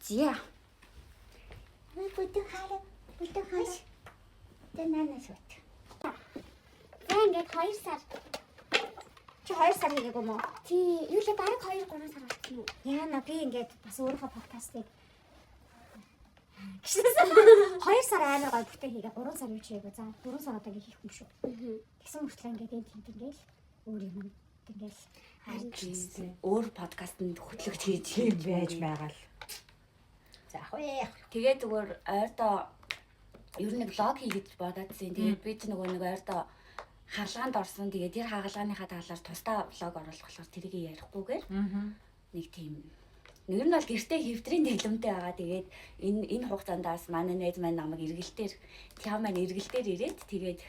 За. Бүтэн хараа. Бүтэн хараа. Тэ нана шот. За, ингээд 2 сар. Чи 2 сар хийгээгүй юм уу? Тий, юу лээ, бараг 2 3 сар болсон уу? Яна, би ингээд бас өөрийнхөө подкастыг гэсэн. 2 сар амар гоё бүтэн хийгээ. 3 сар юу ч хийгээгүй. За, 4 сар одоо ингэ хийх юм шүү. Тэгсэн мөртлөө ингээд энэ тэнд ингээл өөр юм ингээл. Харин өөр подкастэнд хөтлөгч хийж Тийм байж байгаа л. За, ах вэ. Тэгээ зүгээр ойрдоо ер нь нэг vlog хий гэж бодоодсэн. Тэгээд би ч нөгөө нэг ойрдоо хагалгаанд орсон. Тэгээд тэр хагалгааныхаа талаар тусдаа vlog оруулах болохоор тэрийг ярихгүйгээр нэг тийм ер нь бол гэртээ хэвдрийн дэглэмтэй байгаа. Тэгээд энэ хугацаанд бас манай найз маань намайг эргэлтээр, тяа маань эргэлтээр ирээд, тэгээд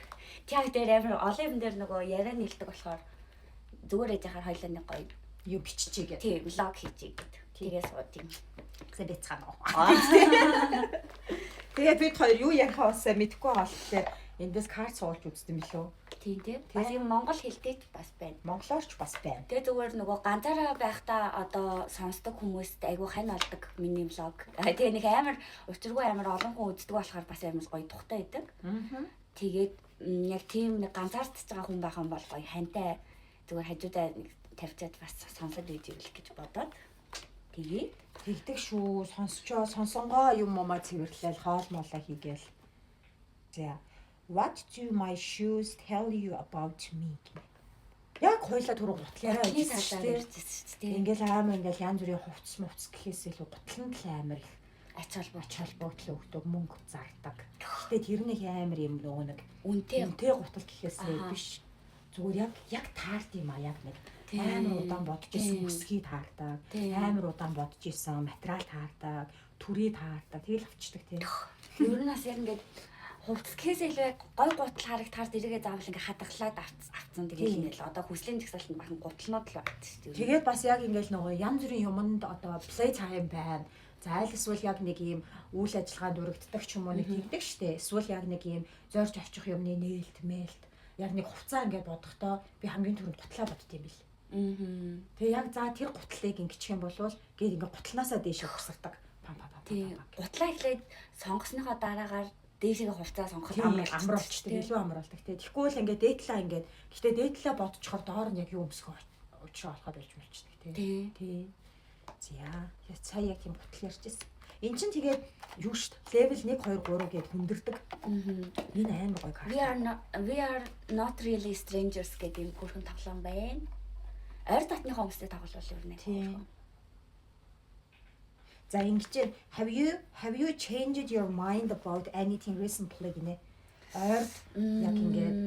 тяа дээр амар олон юм дээр нөгөө яриа нийлдэг болохоор зүгээр ээж хахаар хоёлаа нэг гоё Юу биччихээ гэдэг. Тийм, vlog хийчихье гэдэг. Тэгээ сууд юм. Сайн байцгаана уу. Тэгээ бид хоёр юу ярихаа бас сайн мэдэхгүй байгаа болохоор эндээс карт суулж үзсэн билүү? Тийм. Бас юм монгол хэлтэй ч бас байна. Монголоор ч бас байна. Тэгээ зүгээр нөгөө ганцаараа байхдаа одоо сонсдог хүмүүст айгүй хань олдог миний vlog. Тэгээ нэг амар учиргүй амар олон хүн үздэг болохоор бас амар гоё тухтай байдаг. Тэгээд яг тийм нэг ганцаардж байгаа хүн байх юм бол гоё хантай зүгээр хажуудаа нэг тавьчаад бас сонсоод үйж ивэл гэж бодоод тэгээд Тэгдэг шүү. Сонсчоо, сонсонгоо юм момоо цэвэрлээл, хоол моолоо хийгээл. За. "What do my shoes tell you about me?" гэнэ. Яг хоёлаа түрүү гутал яриа гутлын хийсэн шүү талаар дээ. ярьжсэн шүү дээ. Ингээл амар ингээл янз бүрийн хувцас мувцас гэхээс илүү гутланд л амар их Ач холбогдол. ач холбогдол өгдөг, мөнгө зардаг. Гэхдээ тэр нэг амар юм нөгөө нэг Үнэтэй. үнэтэй гутал гэхээс биш. Зүгээр яг таард юм а, яг нэг амар удаан бодож исэн үсгийг таардаг. Амар удаан бодож исэн материал таардаг, түрээ таардаг. Тэгэл авчдаг тийм. Ер нь бас яг ингээд хувцас гэхээс илүү яг гой гутал харагдахаар тэрийгээ заавал ингээд хадгалаад авцсан. Тэгэл ингээл одоо хүслийн жагсаалтанд бахан гутлнууд л байна шүү дээ. Тэгээд бас яг ингээл нөгөө янз бүрийн юмд одоо play time байна. За, аль эсвэл яг нэг ийм үйл ажиллагаанд өргөддөг ч юм уу, нэг тэгдэг штэ. Эсвэл яг нэг ийм зорж очих юмны нээлт мэлт, яг нэг хувцаа ингээд бодохдоо би хамгийн түрүүнд гутлаа бодд юм бил. Тэгээ яг за, тэр гутлыг ингэчих юм болвол гээд ингээд гутлнаасаа дээшээ хөсөрдөг. Пам пам пам. Тийм. Гутлаа эхлээд сонгосныхоо дараагаар дээшээ хувцаа сонгоход Амар амар болчтой, илүү амар болдог тий. Тэгэхгүй л ингээд дээдлээ ингээд гэтээ дээдлээ бодчихоор доор нь яг юу өмсөх учраа болохоо болж болчдөг тий. Тий. За, сая яг тийм гутал ярьжсэн. Эн чин тэгээд юу шүү дээ. Level 1 2 3 гэд хүндэрдэг. Энэ амар гоё карт. We are not really strangers гэдэг юм хөөрхөн тоглоом байна. Ойр дотныхоо хүмүүстэй тоглол ер нь. Тийм. За, ингэж Have you changed your mind about anything recently?" гинэ. Ойрд яг ингээд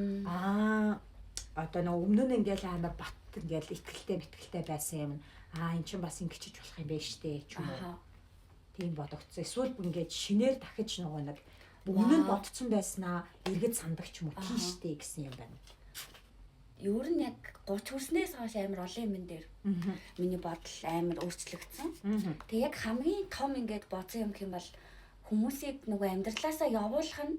одоо нөгөө өмнө нь ингээл амар бат ингээл итгэлтэй мэтгэлтэй байсан юм. Аа, эн чинь бас ингэчиж болох юм байна штэ ч юм уу. Тийм бодогдсон. Эсвэл ингээд шинээр дахиж нөгөө нэг өмнө нь бодцсон байснаа эргэж сандаг ч юм уу, тийм штэ гэсэн юм байна. Ер нь яг 30 хүрснээс хойш амар олон юм дээр миний бодол амар өөрчлөгдсөн. Тэгээ яг хамгийн том ингээд бодсон юм гэх юм бол хүмүүсийг нөгөө амьдралаасаа явуулах нь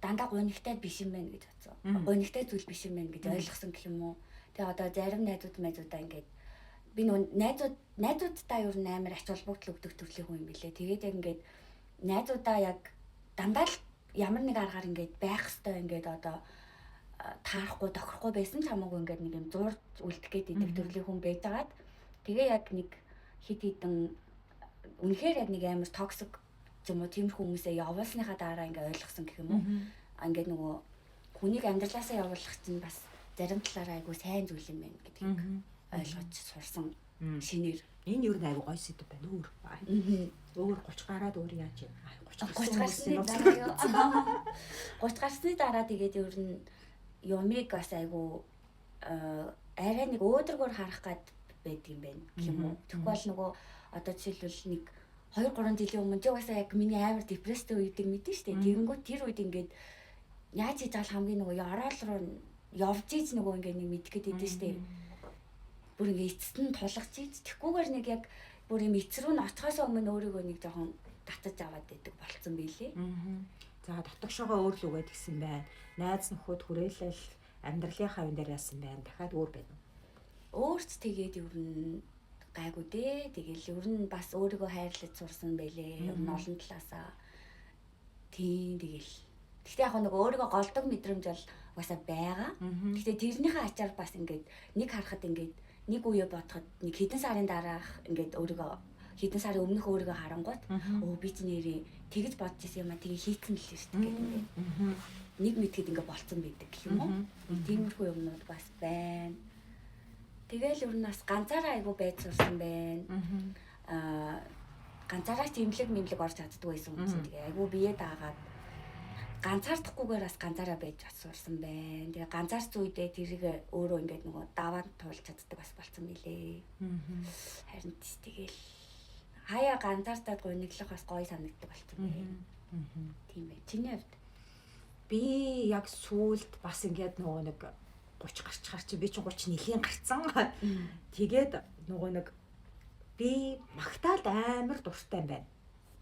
дандаа гунигтай биш юм байна гэж бодсон. Гунигтай зүйл биш юм байна гэж ойлгосон гэх юм уу. Тэгээ одоо зарим найзууд майзуудаа ингээд би нөгөө найзуудтай ер нь амар ач холбогдол өгдөг төрлийн хүн юм билээ. Тэгээд яг ингээд найзуудаа яг дандаа л ямар нэг аргаар ингээд байх хэвээр ингээд одоо таарахгүй тохирохгүй байсан ч хамаагүй ингээд нэг юм зуурж үлдэх гээд идэг төрлийн хүн байжгаад, тэгээ яг нэг хид хідэн үнэхээр яг нэг амар toxic ч юм уу, тиймэрхүү хүмүүсээ явуулсныхаа дараа ингээ ойлгосон гэх юм уу. Ингээд нөгөө хүнийг амьдралаасаа явуулах чинь бас зарим талаараа айгүй сайн зүйл юм байна гэдгийг ойлгож сурсан шинээр. Энэ ер нь айгүй гоё сэдэв байна. Өөр. Өөр 30 гараад өөр яаж юм? 30 гарсны дараа юу? 30 гарсны дараа тэгээд ер нь юмыг бас айгүй арай нэг өөдрөгөр харах гад байдаг юм байна гэх юм уу. Тэгэхгүй бол нөгөө одоо жишээлбэл нэг 2 3 жилийн өмнө чи угаасаа яг миний амар депресстэй үеийг мэдэн штэ. Тэгэнгүүт тэр үед ингээд яаж хийж байгаа хамгийн нөгөө ёроол руу явж ийж нөгөө ингээд нэг мэдэх гээд идэв штэ. Бүр ингээд эцэст нь тулгаж ийж, тэгхгүйгээр нэг яг бүр юм эц рүү нь очихоос өмнө өөрийгөө нэг жоохон татаж аваад идэг болцсон билээ. За, дотогшоогоо өөр л үгээд гисэн байна. Найз нөхөд, хүрээлэл, амьдралын хавь дээр яасан байна. Дахиад өөр байна уу? Өөрч тэгээд ер нь Гайгүй дээ. Тэгэл ер нь бас өөрийгөө хайрлаж сурсан байлээ. Ер нь олон талаасаа. Тийм тэгэл. Гэхдээ яг нэг өөрийгөө голдог мэдрэмж бол угаасаа байгаа. Гэхдээ тэрнийхээ ачаар бас ингээд нэг харахад ингээд нэг үе бодоход нэг хэдэн сарын дараах ингээд өөрийгөө хэдэн сарын өмнөх өөрийгөө харангуут өө би чи нэрээ тэгэж бодож исэн юм а тэгээ хийцэн л шүү дээ гэдэг ингээд нэг мэдхэд ингээд болцсон байдаг гэх юм уу. Тиймэрхүү юмнууд бас байна. Тэгэл ер нь бас ганцаараа айгу байж сурсан байна. Аа ганцаараа ч имлэг мэмлэг орж чаддгүй байсан юм чинь тэгээ айгу бие даагаад ганцаардахгүйгээр бас ганцаараа байж бас сурсан байна. Тэгээ ганцаарч үедээ тэрийг өөрөө ингээд нөгөө даваад туулж чаддаг бас болцсон билээ. Харин тэгэл хаяа ганцаартаад гуниглах бас гоё санагддаг болцсон байна. Тийм бай. Чиний хувьд би яг сүүлд бас ингээд нөгөө нэг 30 гарчхаар чи би чи 30 нэлийн гарцсан. Тэгээд нөгөө нэг би магтаалд амар дуртай юм байна.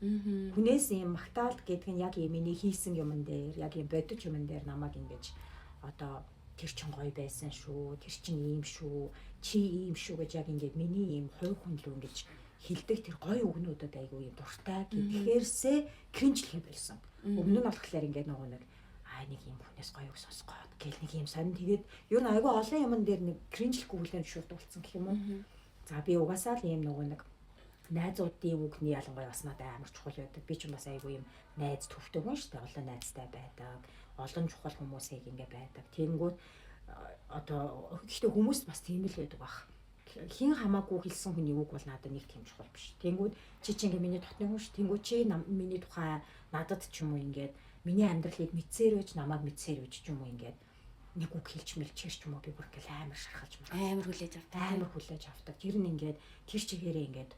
Хүнээс ийм магтаалд гэдэг нь яг ийм миний хийсэн юмн дээр, яг ийм бодит юмн дээр намайг ингэж одоо тэр чин гоё байсан шүү, тэр чин ийм шүү, чи ийм шүү гэж яг ингээд миний ийм хувь хүн лүү ингэж хилдэг тэр гоё үгнүүдэд айгүй ийм дуртай гэхээрсээ кринжлэхэ болсон. Өмнө нь болохоор ингээд нөгөө нэг аа нэг ийм хүнээс гоё үг сонсгоод гэл нэг ийм сонин тэгээд ер нь айгүй олон юмн дээр нэг кринжлэхгүй хүлээн зөвшөөрдөг болсон гэх юм уу. За би угаасаа л ийм нөгөө нэг найзуудын үгний ялангуяа бас надад амар чухал байдаг. Би ч бас айгүй юм найз төвтэй хүн шүү дээ. Олон найзтай байдаг. Олон чухал хүмүүсийг ингээ байдаг. Тэнгүүд одоо гэхдээ хүмүүс бас тийм л байдаг бах. Хин хамаагүй хэлсэн хүний үг бол надад нэг тийм чухал биш. Тэнгүүд чи чи ингээ миний дотны хүн шүү. Тэнгүүд чи миний тухай надад ч юм уу ингээд миний амьдралыг мэдсээр байж намайг мэдсээр байж ч юм уу ингээд нэг үг хэлж мэлчээр ч юм уу би бүр ингээл амар шархалж маа. Амар хүлээж авдаг. Амар хүлээж авдаг. Тэр нь ингээд тэр чигээрээ ингээд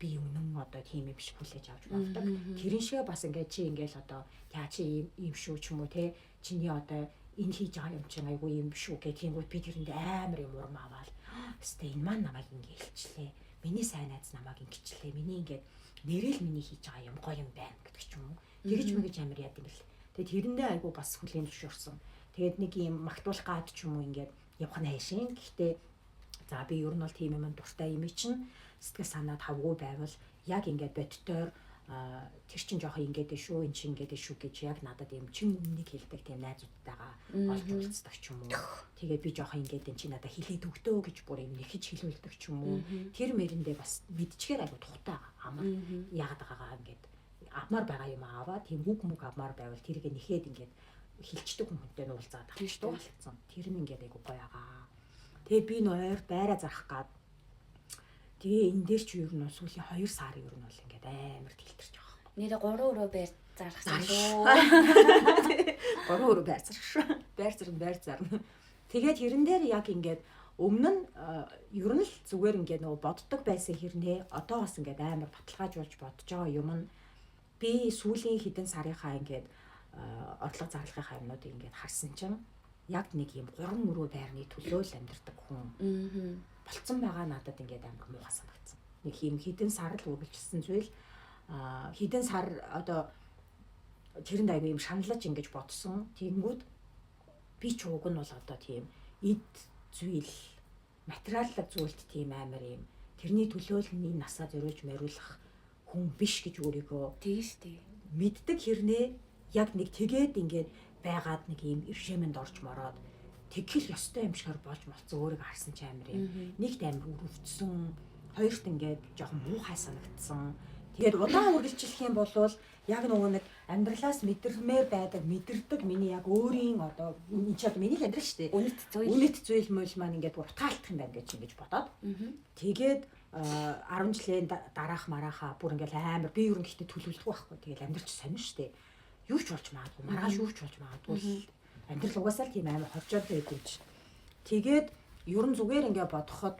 би үнэн одоо тийм юм шиг хүлээж авч болдог. Тэрэн шигэ бас ингээд чи ингээл одоо яа чи ийм шүү ч юм уу те чиний одоо энэ хийж байгаа юм чинь айгүй юм шүү гэх тиймгүүд би тэрэнд амар юм урам аваал. Өстэй энэ маань намайг ингээ хэлчлээ. Миний сайн найз намайг ингэчлээ. Миний ингээд нэрэл миний хийж байгаа юм гоё юм байна гэдэг ч юм уу. Тэгэж мэгэж амар яд юм бэл. Тэгээд тэрэндээ айгүй бас хүлээн зөвшөөрсөн. Тэгээд нэг юм магтуулах гад ч юм уу ингээд явах нь хайшин. Гэхдээ за би ер нь бол тийм юм дуртай юм чинь сэтгэл санаа тавгүй байвал яг ингээд бодтоор тэр чин жоох ингээд шүү, эн чин ингээд шүү гэж яг надад юм чин үннийг хэлдэг тийм найзуудтайгаа олж уулздаг ч юм уу. Тэгээд би жоох ингээд эн чи надад хэлээд өгдөө гэж бүр юм нэхэж хэлүүлдэг ч юм уу. Тэр мэрэндээ бас мэдчихээр айгу тухтай амар яагаад байгаагаа ингээд авмаар байгаа юм аваа тийм үг мүг авмаар байвал тэрийг нэхэд ингээд хилчдэг хүмүүнтэй нь уулзаад авчдаг болцсон. Тэр нь ингээд айгу гоё агаа. Тэгээ би нойр байраа зарах гад тэгээ энэ дээр чи ер нь сүүлийн 2 сар ер нь бол ингээд амар тэлтэрч байгаа. Нэрээ 3 өрөө байр зархсан шүү. 3 өрөө байр зарах шүү. Байр зарна, байр зарна. Тэгээд тэрэн дээр яг ингээд өмнө нь ер нь л зүгээр ингээд нөгөө боддог байсан хэрнээ одоо бас ингээд амар баталгаажуулж бодож байгаа юм нь би сүүлийн хэдэн сарынхаа ингээд орлого зарлагынхаа юмнуудыг ингээд харсан чинь яг нэг юм 3 өрөө байрны төлөө л амьдардаг хүн болцсон байгаа надад ингээд амар муухай санагдсан. Нэг юм хэдэн сар л үргэлжилсэн зүйл хэдэн сар одоо тэрэнд аягүй юм шаналж ингэж бодсон. Тэгэнгүүт би ч уг нь бол одоо тийм эд зүйл материаллаг зүйлд тийм амар юм тэрний төлөө л энэ насаа зориулж мориулах хүн биш гэж өөрийгөө тийм шүү дээ. Мэддэг хэрнээ яг нэг тэгээд ингээд байгаад нэг юм иршэмэнд орж мороод тэгхэл ёстой юм шигээр болж молцсон өөрийгөө харсан ч амар юм. Нэгт амар өрөвдсөн, хоёрт ингээд жоохон муухай санагдсан. Тэгээд удаан үргэлжлэх юм бол яг нөгөө нэг амьдралаас мэдэрмээр байдаг, мэдэрдэг миний яг өөрийн одоо энэ ч одоо миний л амьдрал шүү дээ. Үнэт зүйл. Үнэт зүйл мөл маань ингээд утгаалтах юм байна гэж ингэж бодоод. Тэгээд 10 жилийн дараах марааха бүр ингээд амар би ер нь гэхдээ төлөвлөдөг байхгүй. Тэгээд амьдралч сонин шүү дээ. Юу ч болж магадгүй, маргааш юу ч болж магадгүй л амьдрал угаасаа л тийм амар хоржоод байдаг юм чи. Тэгээд ер нь зүгээр ингээд бодоход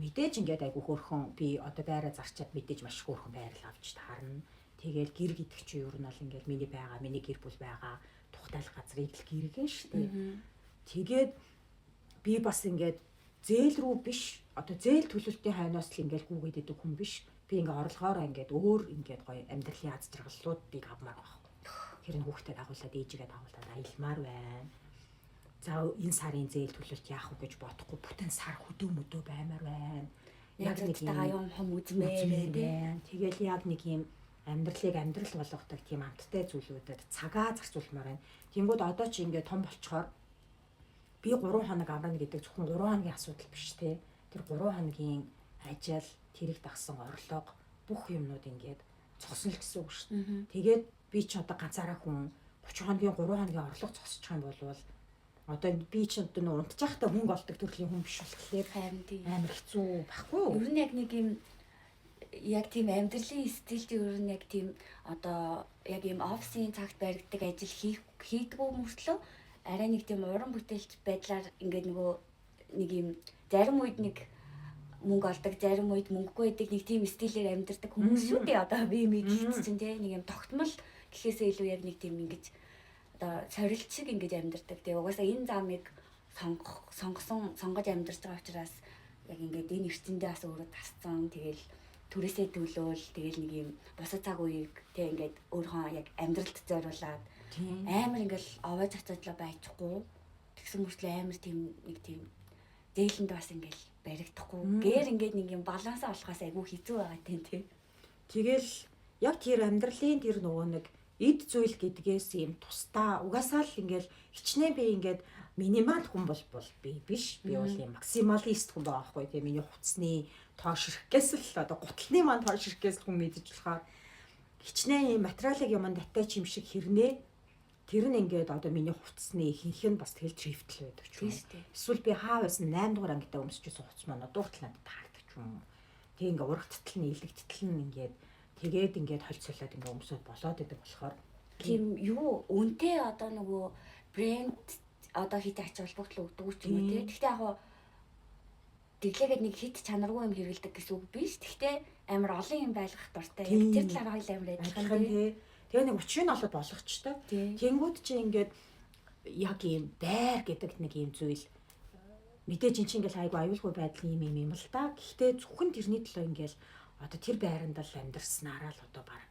мэдээж ингээд айгу хөөрхөн би одоо байраа зарчаад мэдээж маш хөөрхөн байр л авч таарна. Тэгээл гэр гэдэг чи ер нь бол ингээд миний байгаа, миний гэр бүл байгаа тухтайл газрыг л гэргэн шүү дээ. Тэгээд би бас ингээд зээл рүү биш, одоо зээл төлөлтийн хойноос л ингээд гүгээд идэг хүн биш. Би ингээд орлогоороо ингээд өөр ингээд гоё амьдралын аз жаргаллуудыг авмаар байгаа байхгүй. Тэр нь хүүхдэд дагуулад ээжигээ дагуулад аялмаар байна. За энэ сарын зээл төлөлт яах вэ гэж бодохгүй бүтэн сар хөдөө мөдөө баймаар байна. Яг нэг юм хом үзмээр тий. Тэгэл яг нэг юм амьдралыг амьдрал болгодог тийм амттай зүйлүүдэд цагаа зарцуулмаар байна. Тэнгүүд одоо чи ингээд том болчоор би 3 хоног амарна гэдэг зөвхөн 3 хоногийн асуудал биш те. Тэр 3 хоногийн ажил, тэрэг дагсан орлого бүх юмнууд ингээд зогсно л гэсэн үг шүү дээ. Тэгээд би ч одоо ганцаараа хүн 30 хоногийн 3 хоногийн орлого зогсчих юм бол одоо би ч одоо нөө унтчихтай мөнгө олдог төрлийн хүн биш болохоор харин тийм амар хэцүү байхгүй юу? Ер нь яг нэг юм яг тийм амьдралын стилд ер нь яг тийм одоо яг ийм офисын цагт баригддаг ажил хийдгүү мөртлөө арай нэг тийм уран бүтээлч байдлаар ингээд нөгөө нэг юм зарим үед нэг мөнгө олдог, зарим үед мөнгөгүй байдаг нэг тийм стилээр амьдардаг хүмүүс шүү дээ. Одоо би мэдчихсэн чинь тий нэг юм тогтмол гэхээсээ илүү яг нэг тийм ингэж одоо сорилт шиг ингэж амьдардаг. Тэгээ угаасаа энэ замыг сонгож амьдарч байгаа учраас яг ингээд энэ эрчимдээ бас өөрөө тасцсан. Тэгэл түрээсээ төлөөл тэгэл нэг юм бусад цаг үеийг тэг ингээд өөрийнхөө яг амьдралд зориулаад амар ингээл овоо цацаадлаа байчихгүй. Тэгсэн мөртлөө амар тийм нэг тийм зээлэнд бас ингээл баригдахгүй. Гээр ингээд нэг юм балансаа олохоос айгүй хэцүү байгаа тийм тий. Тэгэл яг тэр амьдралын тэр нөгөө нэг эд зүйл гэдгээс юм тусдаа угаасаа л ингээл хичнээн би ингээд минимал хүн бол би биш. Би бол юм максималист хүн байгаа байхгүй тий. Миний хувцсны тоо ширхгээс л одоо гутлны маань тоо ширхгээс л хүн мэдэж болохоор хичнээн юм материалыг юмд таттай чим шиг хэрнээ тэр нь ингээд одоо миний хувцсны ихэнх нь бас тэгэл трифтэл байдаг ч юм. Эсвэл би хаа байсан 8 дугаар ангидаа өмсөж исэн хувцс маань одоо хүртэл надад таардаг ч юм. Тэг ингээ урагттал нь илэгттал нь ингээд тэгээд ингээд холцолоод ингээ өмсөд болоод идэг болохоор тийм юу үнэтэй одоо нөгөө брэнд одоо хит ач холбогдол өгдөг ч юм уу тий. Гэхдээ яг хуу тэглээгээд нэг хит чанаргүй юм хэрэгэлдэг гэсэн үг биш. Гэхдээ амар олон юм байлгах дуртай. Яг тэр талаар хоёул амар адилхан тий. Тэгээ нэг учрыг нь олоод болгочтой. Тэнгүүд чи ингээд яг ийм байр гэдэг нэг ийм зүйл мэдээж эн чинь ингээл айгу аюулгүй байдал ийм юм юм л та. Гэхдээ зөвхөн тэрний төлөө ингээл одоо тэр байранд л амьдарснараа л одоо баг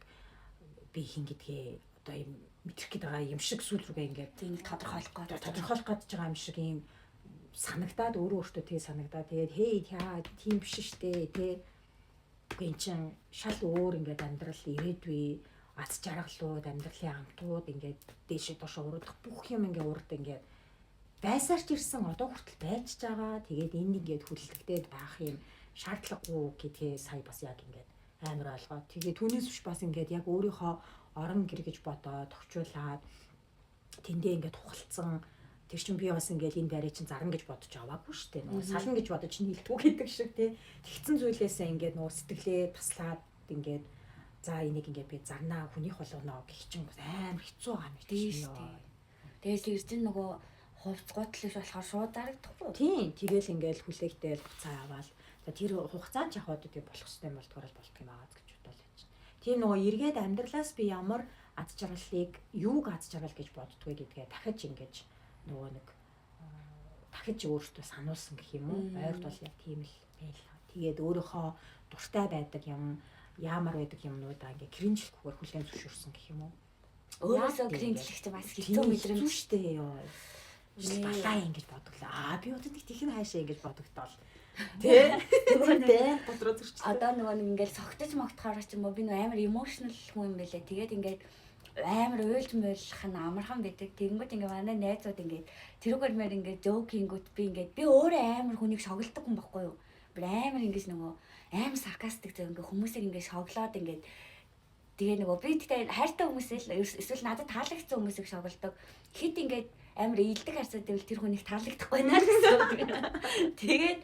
би хин гэдгээ одоо ийм мэдрэх гээд байгаа юм шиг сүүл рүүгээ ингээд тийм тодорхойлох гээд тодорхойлох гээд байгаа юм шиг ийм санагдаад өөрөө өөртөө тэгээ санагдаад тэгээд хей яа тийм биш штэ тий. Үгүй эн чин шал өөр ингээд амьдрал ирээдүй аз жаргалууд амьдралын амтууд ингээд дээшээ доош уруудах бүх юм ингээд урд ингээд байсаар ч ирсэн одоо хүртэл байж байгаа. Тэгээд энд ингээд хүлэлдэгдээд байх юм шаардлагагүй гэдгээ сая бас яг ингээд амар ойлгоод тэгээд түүнээс биш бас ингээд яг өөрийнхөө орон гэр гэж бодоод тохижуулаад тэндээ ингээд тухалцсан тэр чинь би бас ингээд энэ байрыг чинь зарна гэж бодож аваагүй шүү дээ. Нөгөө сална гэж бодож нийлдэггүй гэдэг шиг тий. Тэгсэн зүйлээсээ ингээд нөгөө сэтгэлээ таслаад ингээд за энийг ингээд би зарнаа хүнийх болгоно гэх чинь бас амар хэцүү байгаа юм тийм шүү дээ. Тэгэл тэр чинь нөгөө хувц гутал биш болохоор шууд зарагдахгүй. Тийм. Тэгэл ингээд хүлээгдээл хуцаа аваал. За тэр хугацаанд ч яваад үгүй болох хэрэгтэй юм болдгоор л болдго юм аа гэж бодвол байж. Тийм нөгөө эргээд амьдралаас би ямар аз жаргалыг юуг аз жаргал гэж боддгоо гэдгээ дахиж ингэж нөгөө нэг дахиж өөртөө сануулсан гэх юм уу. Ойрд бол яг тийм л байлаа. Тэгээд өөрийнхөө дуртай байдаг юм яамар байдаг юмнуудаа ингээ кринжлэхгүйгээр хүлээн зөвшөөрсөн гэх юм уу. Өөрөөсөө кринжлэх чинь бас хэцүү мэдрэмж шүү дээ ёо. Балаа ингэж бодглоо. Аа би одоо нэг тийх нь хаашаа ингэж бодогдоол. Тэ? Тэгвэл дотроо зөрчлөө. Одоо нөгөө нэг ингээл согтож могтохоор ч юм уу би нөгөө амар emotional хүн юм байлээ. Тэгээд ингээд амар уйлж муйлах нь амархан байдаг. Тэгэнгүүт ингээ манай найзууд ингээд тэрүүгээр мэр ингээд жоок хийнгүүт би ингээд би өөрөө амар хүнийг шоглодог хүн байхгүй юу? Би амар ингэж нөгөө амар саркастик зөв ингээ хүмүүсийг ингээ шоглоод ингээд тэгээ нөгөө би тэгтээ хайртай хүмүүсээ л эсвэл надад таалагдсан хүмүүсийг шоглодог. Хит ингээд амар ийдэг харцаад байвал тэр хүнийг таалагдахгүй байна гэсэн үг. Тэгээд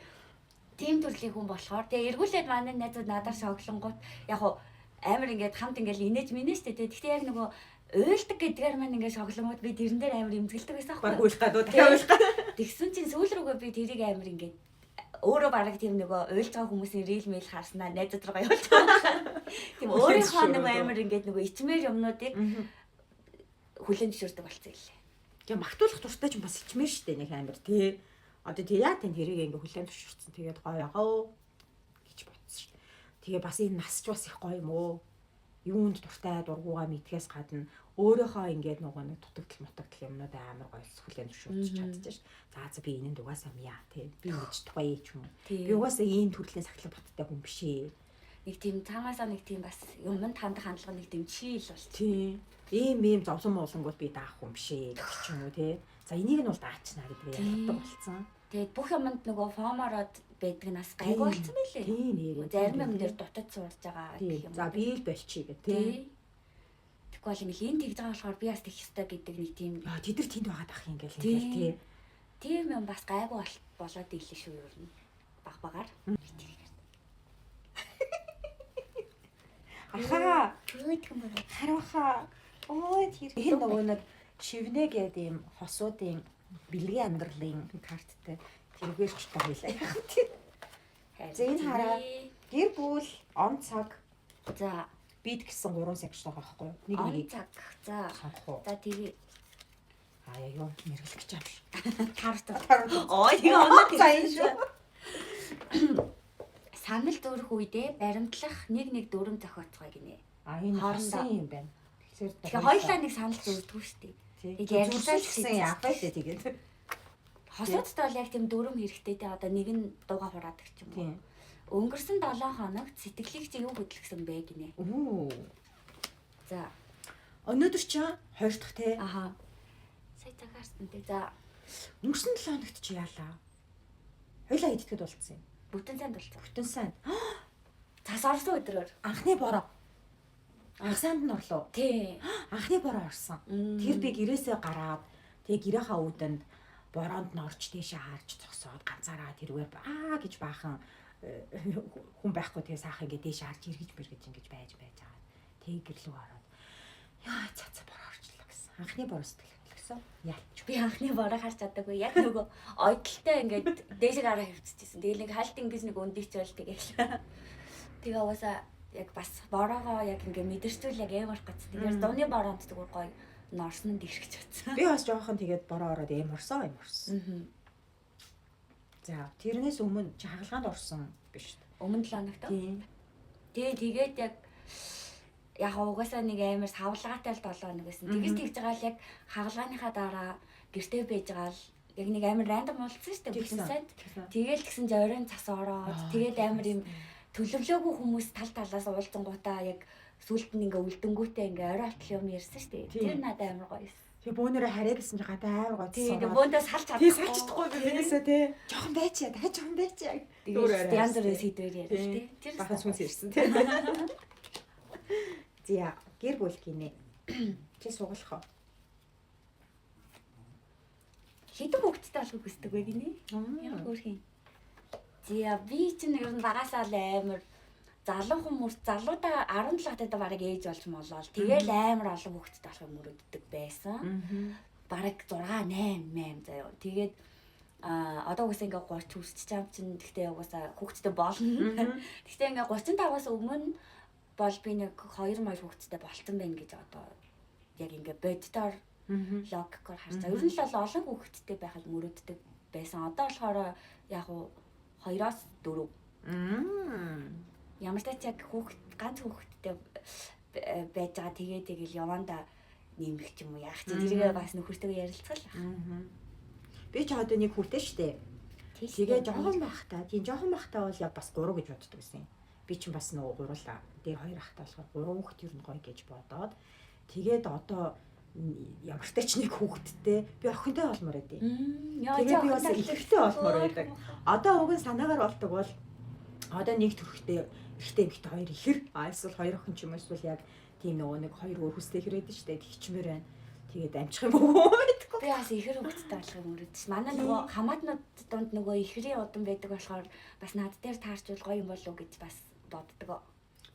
тийм төрлийн хүн болохоор тэгээ эргүүлээд манай найзууд надаар шоглонгууд яг хуу амар ингээд хамт ингээд инээж минэ штэ тэгээ. Тэгтээ яг нөгөө уйлдаг гэдгээр маань ингээд шоглонгууд би тэрэн дээр амар эмзэгэлдэг байсан аахгүй. Баг уйлах гадуу дахиад уйлах гад. Тэгсэн чинь сүүл рүүгээ би тэрийг амар ингээд өөрөө бараг тийм нөгөө уйлж байгаа хүмүүсийн рил мэйл харснаа найзууд руугаа явуулж байгаа. Тийм өөрийнхөө нөгөө амар ингээд нөгөө ичмээр юмнуудыг хүлээн зөвшөөрдөг болсон юм лээ. Тэгээ магтуулах дуртай ч бас ичмээр штэ нэг амар тий. Одоо тий яа тань тэрийг ингээ хүлээн зөвшөөрсөн. Тэгээд гоё ягаа гэж бодсон шүү. Тэгээ бас энэ нас ч бас их гоё юм уу? Юунд дуртай дургуугаа мэдхээс гадна өөрөөхөө ингээд нөгөө нэг дутагдал мутагдал юмнууд амар гоё хүлээн зөвшөөрч чадчих ш. За би энэнд угаасаа яа тий. Би ингэж чадахгүй ч юм уу. Би угаасаа ийм төрлийн сахилга баттай хүн биш ээ. Нэг тийм цаанаасаа нэг тийм бас юмд хандах хандлага нэг тийм чийл болчих. Тий. Ийм зовлон муулангууд би даах хүн биш ээ гэх ч юм уу тий. За энийг нь бол даачнаа гэдгээ ялгадаг болсон. Тэгээд бүх юмд нөгөө фомороод байдаг нас гайгүй болсон байлээ. Тийм нэрээ. Зарим юм дээр дутаж сурж байгаа гэх юм. За би л болчихъя гэх тий. Тэгэхгүй бол ингээл энэ тэгж байгаа болохоор би бас тэгэх ёстой гэдэг нэг тийм. Аа тэд нар тэнд байгаад ах юм ингээл ингээл тий. Тийм юм бас гайгүй болоод ийлээ шүү ер нь. Баг багаар. Ахаа. Өөдгөн байна. Хариухаа. Ой тэр энэ нөгөө нэг шивнэ гэдэг ийм хосуудын бэлгийн амьдралын карттай тэргээр ч та хоёлаа яах вэ? За энэ хараа гэр бүл он цаг. За бид гэсэн 3 секшн байгаа байхгүй юу? Нэг он нэгийг цаг. За. сонгох уу? За тэгээ Аа яа юу мэргэлэх гэж юм шиг. Тар. Ой оноо За энэ шүү. Санал зөөрөх үедээ баримтлах нэг нэг дүрм зохиоцгоё гинэ. А энэ Хоорондоо. хосын юм байна. Тэгэхээр хоёлаа нэг санал зөрдгөө шүү дээ. Тэгээд ярилцаад ярьлаа гэсэн яах вэ тэгээд. Хосуудтай бол яг тийм дүрм хэрэгтэй те одоо нэг нь дууга хураадаг ч юм уу. Тийм. Өнгөрсөн 7 хоногт сэтгэлийг чи юу хөдөлгсөн бэ гинэ. Үу. За. Өнөөдөр чи хоёр дахь те. Аха. Сая цагаарсан те. За Өнгөрсөн 7 хоногт чи яалаа? Хоёлаа идэтгэд болцсон юм. бүтэн сайн болцсон. Бүтэн сайн. Цас орсон өдрөөр. Анхны бороо. Анхсанд нь орлоо. Тий. Анхны бороо орсон. Тэр би гэрээсээ гараад тэгээ гэрээхээ үүдэнд бороонд нь орч тийшээ харж зогсоод ганцаараа тэрвэр аа гэж баахан хүн байхгүй тэгээ сайхан ингээ дээш харж эргэж мэргэж ингэж байж байж байгаа. Тэгээ гэрлүү ороод яа цаца бороо орчлоо гэсэн. Анхны бороо сэтгэл хөдлөсөн. Ялч. Би анхны бороо харж чадаагүй. Яг нөгөө ойдолтой ингээд дээшээ гараа хөвцөжсэн. Тэгэл нэг хальт ингэж нэг өндийчвэл тэгэл. Тэгээ угаасаа яг бас бороогоо яг ингээ мэдэрчүүл яг амар гоц. Тэгэхээр дууны бороонд зүгээр гоё норсон нь дэрхэж утсан. Би бас жоохон тэгээд бороо ороод эм орсон эм орсон. За тэрнээс өмнө чи хагалгаанд орсон биш үү? Өмнө 7 хоногт. Тийм. Тэгээ тэгээд яг угаасаа нэг амар савлгаатай л 7 хоног байсан. Тэгэж тэгж байгаа л яг хагалгааныхаа дараа гэртээ байж байгаа л яг нэг амар рандом болцсон шүү дээ бүтэн сайд. Тэгээл тэгсэн чинь оройн цас ороод тэгээд амар юм төлөвлөөгүй хүмүүс тал талаас уулзангуудаа яг сүулт нь ингээ үлдэнгүүтээ ингээ орой хотол юм ярьсан шүү дээ. Тэр надад амар гоё байсан. Тэгээ бөөнөрөө хараа гэсэн чи гадаа амар гоё. Тэгээ бөөндөө салж чадахгүй. Тий салж чадахгүй би минийсээ тий. Жохон байчаа, дахиад жохон байчаа. Тэгээд янз бүрийн сэдвээр яриа тий. Тэр бахан сүнс ирсэн тий. Зя гэр бүл гинэ. Чи сугалах уу? Хэдэн хүүхэдтэй болохыг хүсдэг вэ гинэ? Ямар хөөрхөн. Зя би чинь ер нь багасаа л амар залуу хүмүүс залуудаа 17 таад бараг ээж болж молоол. Тэгэл амар олон хүүхэдтэй болохыг мөрөддөг байсан. Бараг 6 8 8 заяа. Тэгээд одоо угаасаа ингээ 30 хүрч чам чинь тэгтээ угаасаа хүүхэдтэй болно. Тэгтээ ингээ 35-аас өмнө бол би нэг 2 маяг хүүхэдтэй болцсон байна гэж одоо яг ингээ боддоор логикоор харж байгаа. Ер нь л бол олон хүүхэдтэй байхад мөрөддөг байсан. Одоо болохоор яг уу 2-оос 4. Ямар ч тач яг хүүхэд ганц хүүхэдтэй байж байгаа тэгээ тэгэл явандаа нэмэх ч юм уу яах чи тэргээ бас нөхөртөө ярилцгал байх. Би ч одоо нэг хүүтэй штэ. Тэгээ жоохон байхдаа тийм жоохон байхдаа бол яг бас 3 гэж боддог байсан юм. Би ч бас нөгөө гурлаа. Дээр хоёр ахтай болохоор 3 хүүхэд ер нь гоё гэж бодоод тэгээд одоо ямар ч тач нэг хүүхэдтэй би охинтой болмоор байдیں۔ Тэгээд би бас ихтэй болмоор байдаг. Одоо уг нь санаагаар болдог бол одоо нэг төрхтэй эрэгтэй эмэгтэй хоёр ихэр эсвэл хоёр охин ч юм уу эсвэл яг тийм нөгөө нэг хоёр өөр хүстэй хэрэг байдаг шүү дээ. Тэгчмээр байна. Тэгээд амжих юм уу гэдэггүй. Би бас ихэр хүүхэдтэй болохыг мөрөдөж. Манай нөгөө хамаатнууд дунд нөгөө ихрийн удам байдаг болохоор бас над дээр таарчвал гоё юм болов уу гэж бас боддог.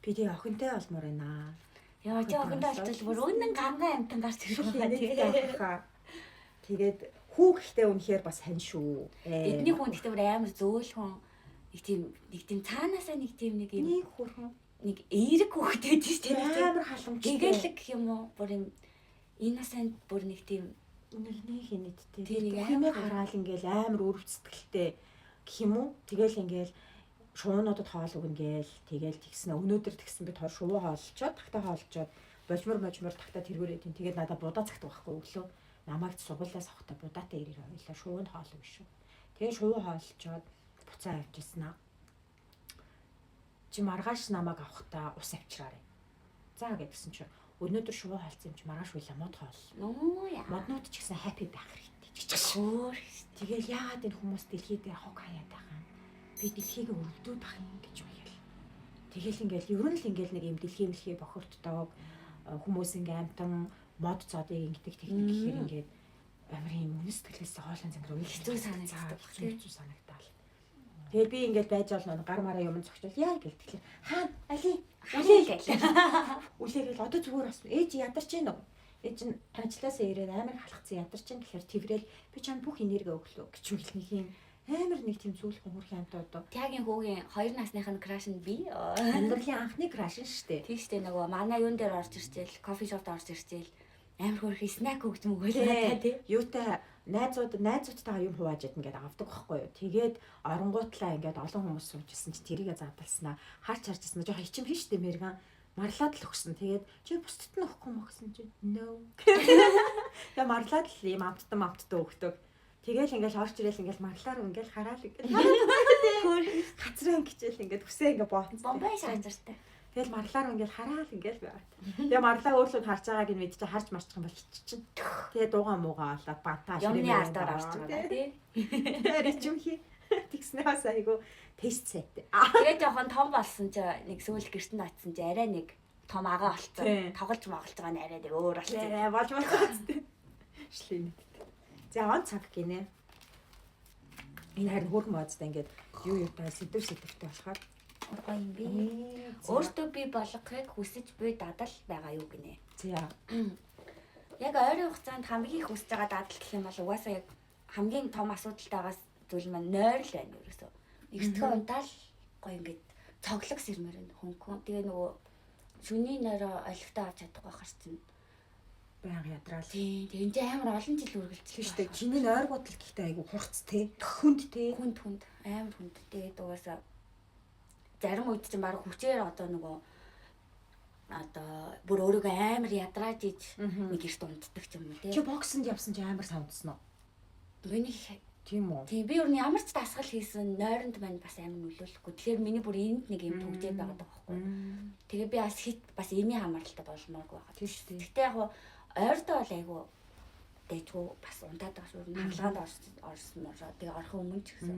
Би тэгээ охинтой болмоор байна. Яа чи охинтой болчихвол бүр үнэн ганган амтан гарч ирэх байгаа тэгээ. Тэгээд хүү гэхдээ үнэхээр бас хань шүү. Эдний хүн гэхдээ бүр амар зөөлхөн нэг тийм цаанаасаа нэг тийм нэг юм нэг хөрхөн нэг эерэг хүүхдээ тийм шүү дээ. Амар халамжтай. Гэгээлэг гэх юм уу? Бүр юм innocent бүр нэг тийм нэг хинэттэй. Тийм нэг амар хараал ингээл амар өрөв сэтгэлтэй гэх юм уу? Тэгэл ингээл Шуунуудад хоол өгнө гээл тэгэл тэгсэн. Өнөөдөр тэгсэн би тор шувуу хооллочоод тагтаа хооллочоод божмор можмор тагтаа тэргүүрээ тийм тэгээд надад будаа цагтаг байхгүй өглөө. Намайг сургуулиас авахтаа будаатай ирээр хоёлаа шувуунд хоол өгнө шүү. Тэгээ шувуу хооллочоод буцаа авч ирсэн аа. Чи маргааш намайг авахтаа ус авчираарай. За гэдгсэн чи өнөөдөр шувуу хоолцсон юм чи маргааш үйлээ мод хоол. Нөө яа. Моднууд ч гэсэн happy байх хэрэгтэй гэж. Хөөр. Тэгэл яагаад энэ хүмүүс дэлхий дээр хог хаяад байгаа юм? Би дэлхийг өрөвдөөд ах юм гэж баял. Тэгэл ингээл ер нь л ингээл нэг юм дэлхий мэлхий бохирддог хүмүүс ингээ амтан мод цодыг ингэдэг тэгдэг гэхээр ингээд амар юм үнэс сэтгэлээс хоолын зангар Хэцүү санагддаг баг, тий. хэцүү санагдаал. Тэгээд би ингээл байж бол нэг гар мараа юм зогчвол яа гэл тэгэхээр хаана али Үлээ гэл. Үлээгээл одоо зүгээр бас ээж ядарч гин үү? Ээж нь ажилласаа ирээд амар халахцсан ядарч гин гэхээр тэрэл би чам бүх энерги өглөө гэж үйл нэг юм амар нэг тийм зүйлхэн хөрх амтаа одоо Тягийн хүүгийн 2 насных нь crush нь би. амьдралын анхны crush нь штэ. Тийш үү нөгөө манай юун дээр орж ирчээл, coffee shop д орж ирчээл амар хөөрхий snack өгч мөгөөл надаа тий. Юутай найзуудтайгаа юм хувааж идэн гэдэг авдаг байхгүй юу. Тэгээд оронгуутлаа ингээд олон хүмүүс сууж исэн чи тэрийгэ задласнаа харч харж ирсэн жоохон хичим хин штэ мэргэн марлаад л өгсөн. Тэгээд чи бусдад нь өгөхгүй юм гэсэн чи no. Тэгээ марлаад л ийм амттан амттан өгдөг. Тэгээл ингээл орч ирээл ингээл марлаар ингээл хараал ингээл хацраа ингэчээл ингээд үсээ ингээ боотсон. Бомбай шаажартай. Тэгэл марлаар ингээл хараал ингээл байгаад. Тэгээ марлаа өөрлөө нь харж байгааг нь мэдчихэ харж марчих юм бол хиччин. Тэгээ дуугаа муугаа олоод бантаа Юмны ардаар орж байгаа тий. Тэр ичимхий. Тэгснээ бас айгу тест сайтай. Тэгээ жоохон том болсон чи нэг сүүл гэрт нь очсон чи арай нэг том агаа болцсон. Тий. Тоглож моголж байгаа нь арай нэг өөр болцсон. Тэгээ болж болох үстэй. Шлээ мэдтэй. За он цаг гинэ. Энэ харин хөөрхөн моцтой ингээд юу юутай сэдв сэдвтэй болохоор Гоё юм би. Өөртөө бий болгохыг хүсэж буй дадал байгаа юу гинэ. За. Яг ойрын хугацаанд хамгийн их хүсэж байгаа дадал гэх юм бол угаасаа яг хамгийн том асуудалтайгаас зүйл маань нойр л байна ерөөсөө. Эртхэн унтаал гоё ингээд цоглог сэрмээр байна хөнгөн. Тэгээ нөгөө шүний нойроо олигтой авч чадахгүй байхаар чинь. Баян ядраал. Тийм. Тэгээ энэ амар олон жил үргэлжлэх Тийм шүү дээ. Чиний нойргууд л гэхдээ айгу хурц те. Хүнд те. Хүнд хүнд амар хүнд. Тэгээд угаасаа зарим үед чинь баг хүчээр одоо нөгөө одоо бүр өөрийгөө амар ядрааж иж нэг эрт унтдаг ч юм уу Чи тий. боксонд явсан чи амар савдсан уу? Миний Тийм үү? тийм би ер нь ямар ч дасгал хийсэн нойронд маань бас амар нөлөөлөхгүй. Тэгэхээр миний бүр энд нэг юм түгжээд байгаа байхгүй. Тэгээ би бас хит бас эмийн хамааралтай болмооргүй байгаа. Тийм шүү дээ. Гэтэ яг хуу ойрдоо бол айгүй дэжгүй бас унтаад байгаа шүү. Хагалгаанд орсон мороо. Тэгээ орохын өмнө ч гэсэн.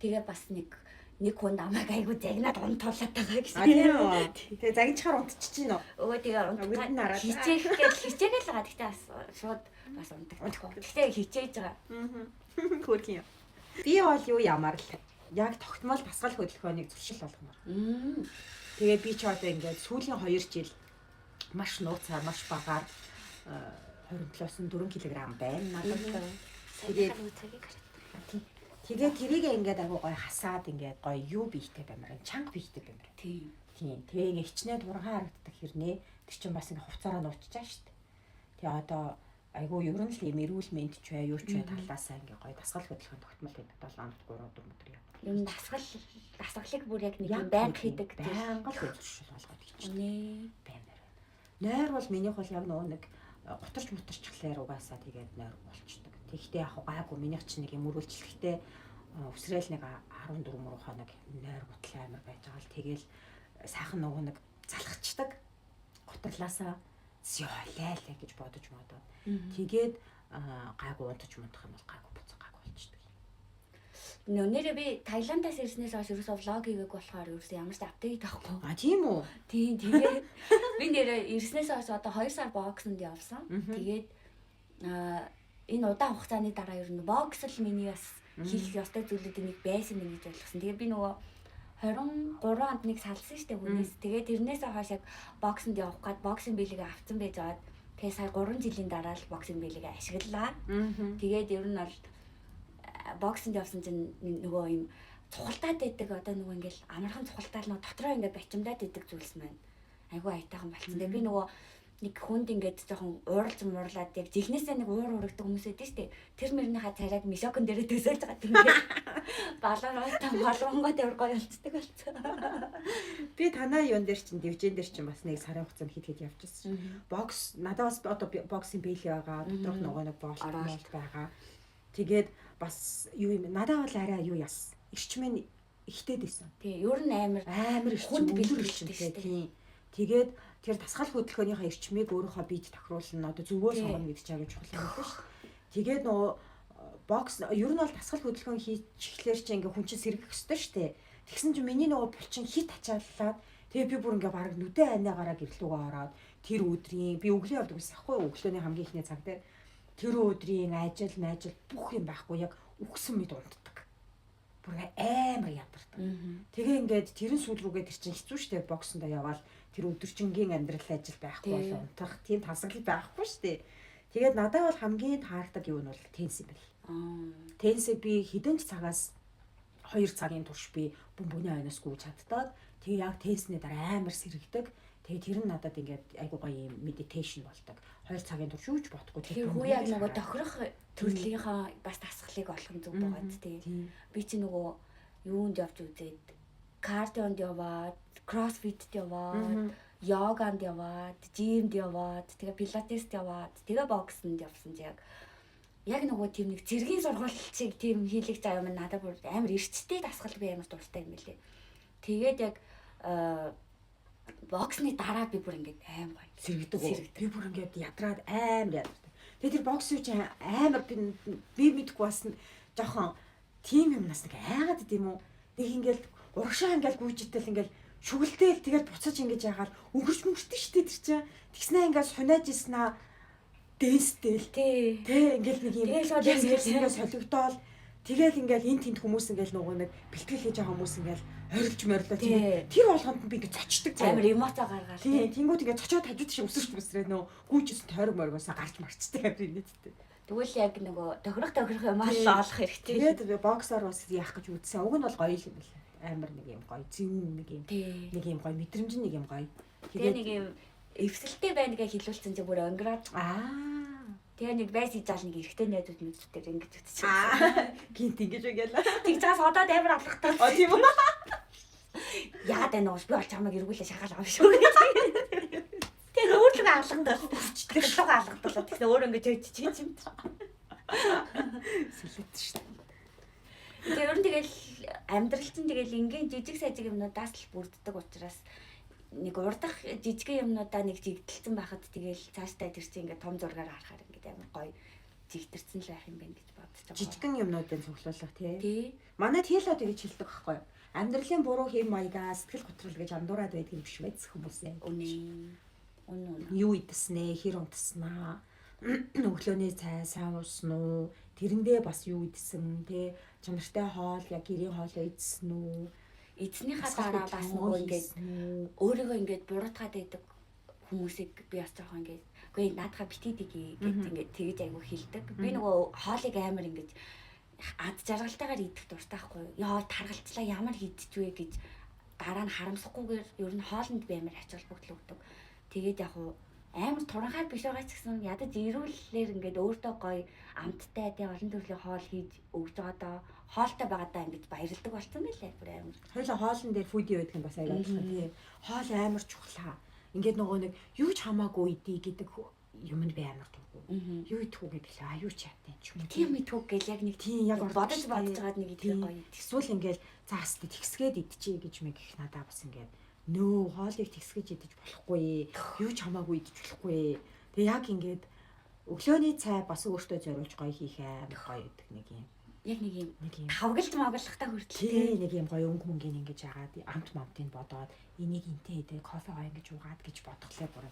Тэгээ бас нэг нэг хүн намайг айгүй загнаад унтуулаад байгаа гэсэн. А тийм үү? Тэгээ загинчхаар унтчих чинь үү? Өө тэгээ Нүд нь хараад. хичээх гээл хичээгээл байгаа. Гэтэ бас шууд бас унтдаг. Гэтэ хичээж байгаа. Хөөрхөн юм. Би бол юу ямар л яг тогтмол дасгал хөдөлгөөнийг зуршил болгомоор. Тэгээ би ч одоо ингээд сүүлийн 2 жил маш нууцаар маш багаар 27-оос 4 кг байна надад. Тэгээд цагийг хараад. Тэгээ тэрийг ингээд айгуу гоё хасаад ингээд гоё юу бийтэй баймар, чанга бийтэй баймар. Тийм. Тийм. Тэгээ ингээ хичнээн турхан харагддаг хэрнээ тэр чинь бас ингээ хувцаараа нууччаа шүү дээ. Тэгээ одоо айгуу ер нь л ийм эрүүл мэнд ч бай, юу ч бай талаасаа ингээ гоё дасгал хөдөлгөөн тогтмол гэдэг 7 хоногт 3 4 өдөр яа. Ер нь дасгалыг бүр яг нэг юм байнга хийдэг. Байнга л зуршил болгоод хийчихдэг Нэ. баймар байна. Нойр бол минийх бол яг нөгөө нэг гутарч мутарчлаар угаасаа тэгээд нойр болчдөг. Тэгэхдээ яг гайгүй минийх чинь нэг юм өргөлжлөхтэй өсрөөл нэг 14 мөр хоног нойр гутал амар байж байгаа л тэгэл сайхан нөгөө нэг залхацдаг. Гутарлаасаа зёолайлаа гэж бодож модоод. Тэгээд гайгүй унтаж мунтах юм бол гайгүй буцаа гайгүй болчдөг. Нөө нэрээ би Таиландаас ирснээс хойш ерөөсөө влог хийгээг болохоор ерөөсөө ямар ч апдейт авахгүй. А тийм үү? Тийм тэгээд би нэрээ ирснээс хойш одоо 2 сар боксонд явсан. Тэгээд энэ удаан хугацааны дараа ер нь бокс л миний бас хийх ёстой зүйлүүдийн нэг байсан юм гэж ойлгосон. Тэгээд би нөгөө 23 онд нэг салсан штэ хүнээс. Тэгээд тэрнээсээ хойш яг боксонд явах гад боксинг бэлгээ авсан байж байгаад тэгээд сая 3 жилийн дараа л боксинг бэлгээ ашиглалаа. Тэгээд ер нь бол боксонд явсан чинь нөгөө юм цухалдаад байдаг одоо нөгөө ингээл амархан цухалдаал нөгөө дотроо ингээд бачимдаад байдаг зүйлс маань айгүй аятайхан болцсон. Тэгээ би нөгөө нэг хүнд ингээд жоохон ууралж муурлаад яг жихнээсээ нэг уур урагдаг хүмүүс байдаг шүү дээ. Тэр мөрнийхаа царайг мишокон дээрээ төсөөлж байгаа юм ингээд. Балараа балангууд ямар гоё болцдог болцсон. Би танаа юун дээр чинь дивжин дээр чинь бас нэг сарын хугацаанд хэд хэд явчихсан. Бокс надад бас одоо боксын бэлээ байгаа. Доторх нөгөө нэг болт байгаа. Тэгээд бас юу юм надад бол арай юу яс. Эрчмэн ихтэй дэсэн. Тий, ер нь амар амар хүнд бэлтгэлтэй тий. Тэгээд тэр дасгал хөдөлгөөнийхөө эрчмийг өөрийнхөө биед тохируулна. Одоо зөвөө сонгоно гэдэг чинь аягүй чухал юм байна шүү дээ. Тэгээд нөгөө бокс ер нь бол дасгал хөдөлгөөн хийчихлээр чи ингээ хүн чинь сэргэх ёстой шүү дээ. Тэгсэн чинь миний нөгөө булчин хит ачааллаад тэгээ би бүр ингээ бараг нүдэн айнаагаараа гэрлүүгээ ороод тэр өдрийн би өглөө явдаг байсан ахгүй өглөөний хамгийн эхний цаг дээр тэр өдрийн ажил мажил бүх юм байхгүй яг үхсэн мэд унтдаг. Бүр амар ядардаг. Тэгээ ингээд тэрэн сүүл рүүгээ тэр чинь хэцүү шттэ боксондоо яваал тэр өдөржингийн амьдрал ажил байхгүй бол унтах тийм тасгал байхгүй штэ. Тэгээд надад бол хамгийн таардаг юу нь бол теннис юм байна. Теннисийг би хэдэн ч цагаас 2 цагийн турш би бөмбөгний хойноос гүйж чаддаг. Тэгээ яг теннисний дараа амар сэрэгдэг. Тэгээ тэр нь надад ингээд айгуу гоё юм meditation болдог. 2 цагийн турш юу ч бодохгүй. Тэр хүү яг нөгөө тохирох төрлийнхаа бас дасгалыг олох нь зөв байгаад тий. Би чи нөгөө юунд явж үзээд кардионд яваад, кроссфитд яваад, йоганд яваад, жимд яваад, тэгээ пилатест яваад, тэгээ боксонд явсан чи яг нөгөө тийм нэг цэргийн сургууль чиг тийм хийлэг заа юм надад бүр амар эрчтэй дасгал би амар дуртай юм билээ. Тэгээд яг боксны дараа би бүр ингээд аим гоё сэргэдэг. Би бүр ингээд ядраад амар ядардаг. Тэгээд тэр бокс юу чи амар би мэдгүй бас жоохон тийм юмнаас нэг айгаад идэм үү. Нэг ингээд урагшаа ингээд гүйжтэл ингээд шүгэлдээл тэгэл буцаж ингэж яагаал өнгөрч мөртөн штэ тэр чинь. Тэгснээ ингээд сунааж ирсэн аа дэнстэл тий. Тэ ингээл нэг юм ингээд солигдоол тэгэл ингээл эн тэнд хүмүүс ингээл нөгөө нэг бэлтгэл хийж байгаа хүмүүс ингээл орилж морлоо тийм тэр болгонд би ингээд цочдөг амар эмоцо гаргаал тий тэнгууд ингээд цочоод хажууд шиг өсөрч мөсрээ нөө гүйжсэн тойрог моргоосоо гарч марчдаг амар инээдтэй. Тэгвэл яг нөгөө тохирох юм аа л олох хэрэгтэй. Тэгээд боксоор бас яах гэж үзсэн. Уг нь бол гоё юм байна. Амар нэг юм гоё зэвүүн нэг юм нэг юм гоё мэдрэмж нэг юм гоё. Тэгээд нэг юм эвсэлтэй байна гэж хэлүүлсэн чи бүр онгироод аа тэгээ нэг байс хийж аал нэг эрэгтэй найзууд мэдүүд дээр ингэж үтчихсэн. Гинт ингэж үгээл. Тэгж байгаас одоо амар алгахтаа. А тийм үү. Яагаад байна уу? Би бол чамайг эргүүлээ шахаал авах шүү гэж. Тэгээ өөрлөгөө алгадал. Тэглүүгээ алгадал. Тэгсэн өөр ингэж чич юм. Сэлэт шүү. Тэгээ ер нь тэгэл амьдрал чинь тэгэл ингийн жижиг сажиг юмнуудаас л бүрддэг учраас нэг урдах жижигэн юмнуудаа нэг жигдэлсэн байхад тэгэл цаашдаа тэр чинь ингээд том зургаар харахаар ингээд амар гоё жигдэрсэн л байх юм байна гэж бодож байгаа. Жижигэн юмнуудын цуглуулга тий. Манай Тило тэгж хэлдэг байхгүй юу? Амьдралын буруу хэм маягаа сэтгэл готрол гэж андуураад байдаг юм биш мэт хүмүүсээ. Үнэ. Үнэ. Юу идсэн ээ, хэр унтснаа, өглөөний цай сайн уусан уу, тэрэндээ бас юу идсэн тий, чанартай хоол яг гэрийн хоолоо идсэн үү? Эзнийхээ дараа бас нөгөө ингээд өөрийгөө ингээд буруутгаад байдаг хүмүүсийг би бас жоохон ингээд үгүй наадхаа битийдэг гэд ингээд тэгэж айгу хилдэг. Би нөгөө хоолыг амар ингээд ад жаргалтайгаар идэх дуртай байхгүй юу? Яа таргалцлаа ямар хийдчихвэ гэж дараа нь харамсахгүйгээр ер нь хоолнд би амар ач холбогдол өгдөг. Тэгээд яг уу амар туранхай биш байгаа ч гэсэн ядаж эрүүллээр ингээд өөртөө гоё амттай тий олон төрлийн хоол хийж өгж байгаа доо хоолтой байгаадаа ингэж баярлдаг болсон байлээ бүр амар. Хоёлаа хоолн дээр фуди байдаг нь бас аяа адилхан тий. Хоол амар чухлаа. Ингээд нөгөө нэг юу ч хамаагүй идэ гэдэг юмд би амар дургүй. Юу идэх үү гэдэг л аюу ч яатай ч юм уу. Тийм идэх үү гэл яг нэг тийм яг бодож байгаад нэг идэх гоё. Тэгсвэл ингээд заас тэгсгээд идчихье гэж мэг их надаа бас ингээд нөө хоолыг тэгсгэж идэж болохгүй. Юу ч хамаагүй идэж болохгүй. Тэгээ яг ингээд өглөөний цай бас өөртөө зориулж гоё хийх амар гоё гэдэг нэг юм. Яг нэг юм тавгалж моглохтай хүртэл тий нэг юм гоё өнгө мөнгийг ингэж яагаад амт мамтыг бодоод энийг интэй идэ кофе гоё ингэж уугаад гэж бодглоо бүр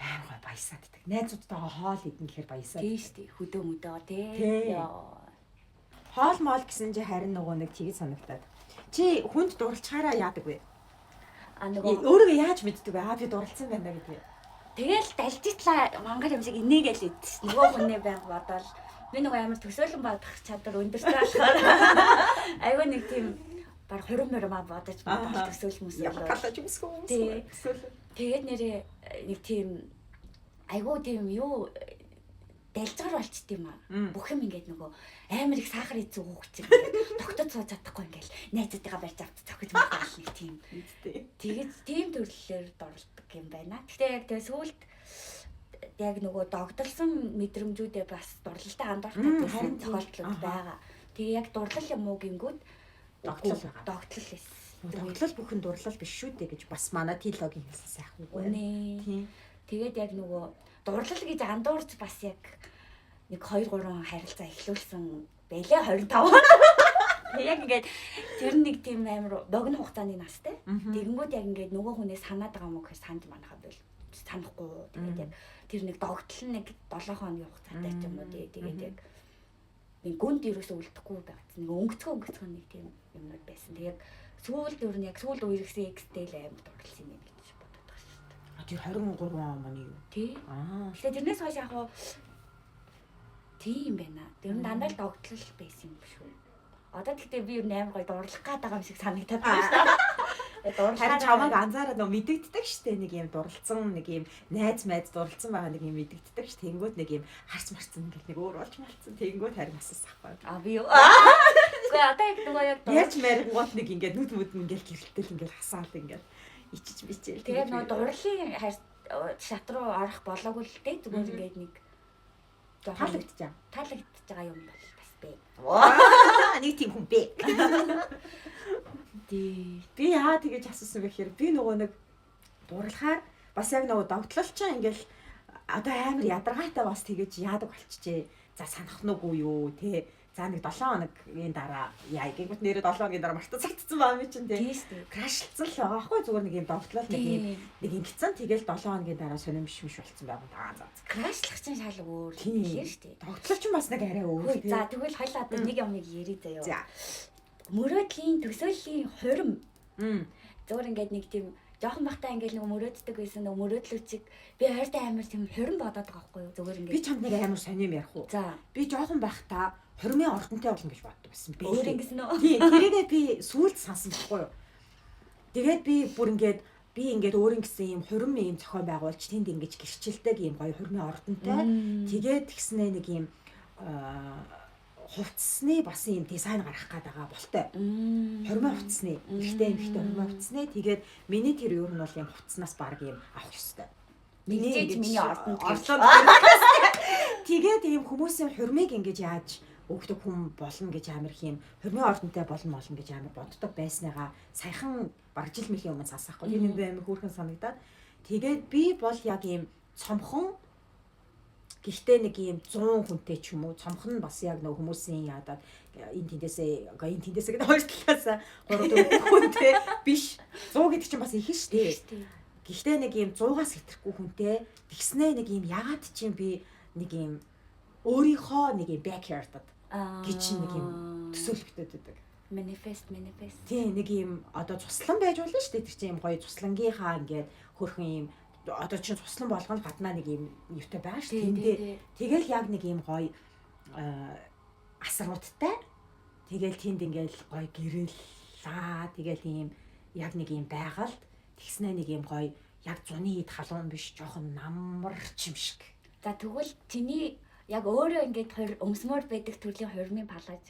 амар гоё баясааддаг. Найзуудтайгаа хоол идэн гэхээр баясаад. Тий шүү дээ. Хөдөө мөдөө тий. Хоол моол гэсэн чи харин нөгөө нэг тийг санагтаад. Чи хүнд дурлцахаараа яадаг вэ? А нөгөө өөрийгөө яаж мэддэг вэ? Аа би дурлцсан байна гэдэг. Тэгэл далжитлаа мангар юм шиг инээгээл идсэн. Нөгөө хүнээ байнга бодоол би нөгөө амар төсөөлөн бодох чадвар өндөртэй болохоор айгүй нэг тийм баг хурим мурмаа бодож бодож төсөөл мөсөөл. Калаж өмсгөө өмсгөө. Тэгээд нэрээ нэг тийм айгүй тийм юу Далжгар болчт юм аа. Бүх юм ингээд нөгөө амар их сахар идсэн хүүхд чиг ингээд тогтод сууж чадахгүй ингээд найзуудыгаа барьж авч цохиж мөргөл нэг тийм. Тэгэж тийм төрлөөр дурлдаг юм байна. Гэхдээ яг тэгээ сүүлд яг нөгөө догдолсон мэдрэмжүүдээ бас дурлалтай андуурах гэсэн тохиолдлууд байгаа. Тэгээ яг дурлал юм уу гингүүд догтлол байгаа. Догтлол эс. Догтлол бүхэн дурлал биш шүү дээ гэж бас манай Тилогийн хэлсэн сайхан үг байна. Тийм. Тэгээд яг нөгөө дурлал гэж андуурч бас яг нэг 2 3 харилцаа эхлүүлсэн байлээ 25. Яг ингээд тэр нэг тийм амар богино хугацааны настай. Тэгэнгүүт яг ингээд нөгөө хүнээ санаад байгаа юм уу гэхээр санаж манахаа бол санахгүй. Тэгээд яг тэр нэг догтлол нэг 7 хоногийн хугацаатай ч юм уу тэгээд яг нэг гүнд ерөөсөө үлдэхгүй байгаадсан. Нэг өнгөцгөө нэг тийм юмнууд байсан. Тэгээд сүүлд ер нь яг сүүлд үерхсэн экстэй л амар дурлсан юм гэж бодод байгаа шүү дээ. А тэр 23 он маань юу? Тий. Аа. Тэгэхээр тэрнээс хойш яг уу тийм байна. Тэр нь дандаа л догтлол байсан юм шүү. Одоо тэгтээ би ер нь амар гоё дурлах гээд байгаа юм шиг санагдаад байна шүү дээ. Дурлахаар Харин чамайг анзаараад нөө мэдэгддэг штэ нэг юм дурлцсан нэг юм найз майз дурлцсан байгаа нэг юм мэдэгддэг ш. Тэнгүүд нэг юм харц марцсан ингээл нэг өөр болж малцсан. Тэнгүүд харин асуусан байхгүй. А би юу? Үгүй одоо яг нөгөө яг Яаж маргангуут нэг ингээд нүд мүд ингээл гэрэлтэл ингээл хасаал ингээл ичиж бичээл. Тэгээд нөгөө дурлалын шат руу орох болоогүй л дээ. Зүгээр ингээд нэг таалагдчих. Таалагдчихж байгаа юм бол бас бэ. Нэг тийм хүн бэ. Тий. Би яа тэгэж асуусан бэ гэхээр би нөгөө нэг дурлахаар бас яг нөгөө догтлол чинь ингээл одоо амар ядаргаатай бас тэгэж яадаг болчихжээ. За санах нүггүй юу те. За нэг 7 хоногийн дараа яа гингүүт нэрээ 7 хоногийн дараа мартаж цагдсан баа ми чинь те. Крашлцсан л байгаа байхгүй зүгээр нэг юм догтлол нэг юм нэг ингэсэн тэгэл 7 хоногийн дараа сонирм биш биш болцсон байгаа. Аа за. Крашлах чинь шал өөр тэгэхээр шүү дээ. Догтлол чинь бас нэг арай өөр. За тэгвэл хоёлаа одоо нэг юмыг ярий заяа. За. Мөрөөдлийн төсөөллийн хурим. Зүгээр ингээд нэг тийм жоохон бахтаа ингээд нэг мөрөөддөг байсан нэг мөрөөдлүүчиг би ойртой амар тийм хурим бодоод байгаа байхгүй юу? Зүгээр ингээд би чамд нэг амар сонио юм ярих уу? За. Би жоохон бахтаа хурмын ордонтой болно гэж боддог байсан. Өөр ингэсэн үү? Тийм, тэрийгээ би сүүлд сансан байхгүй юу? Тэгээд би бүр ингээд би ингээд өөр ингэсэн юм хурим юм зохион байгуулж тэнд ингэж гэрчилдэг юм гоё хурмын ордонтой. Тэгээд тэгснээ нэг юм хувцсны бас юм дизайн гаргах гээд байгаа болтой. Хурмын хувцсны. Эрэгтэй эмэгтэй хурмын хувцсны. Тэгээд миний тэр ер нь бол юм хувцснаас баг юм авах ёстой. Миний ордонд Тэгээд ийм хүмүүсийн хурмыг ингэж яаж өгдөг хүн болно гэж амар их юм хурмын ордонтой болно болно гэж амар боддог байсныгаа саяхан бараг жил мөхийн өмнө сонсохгүй. Тэр юм амар хөөрхөн санагдаад тэгээд би бол яг ийм цомхон гэхдээ нэг ийм 100 хүнтэй ч юм уу цомхон нь бас яг нэг хүмүүсийн яадаад энэ тэндээсээ энэ тэндээсээ гэдэг хоёр талаас 3 4 хүнтэй биш 100 гэдэг чинь бас их шүү дээ. Гэхдээ нэг ийм 100-аас хэтрэхгүй хүнтэй тэгснээ нэг ийм ягаад чинь би нэг ийм өөрийнхөө нэг ийм backyard-д гэж нэг юм төсөөлөгдөд байдаг. Manifest. Тийм нэг ийм одоо цуслан байж болно шүү дээ. Тэр чинь ийм гоё цуслангийнхаа ингээд хөрхөн ийм одоо чинь цуслан болгоно гаднаа нэг ийм юутай байгаа шүү дээ. Тэндээ тэгэл яг нэг ийм гоё асруудтай тэгэл тэнд ингээд гоё гэрэллаа. Тэгэл ийм яг нэг ийм байгальд тэгснээ нэг ийм гоё яг зуны ид халуун биш жоохон намар чим шиг. За тэгвэл чиний яг өөрөө ингээд өмсмөр байдаг төрлийн хурмын палаж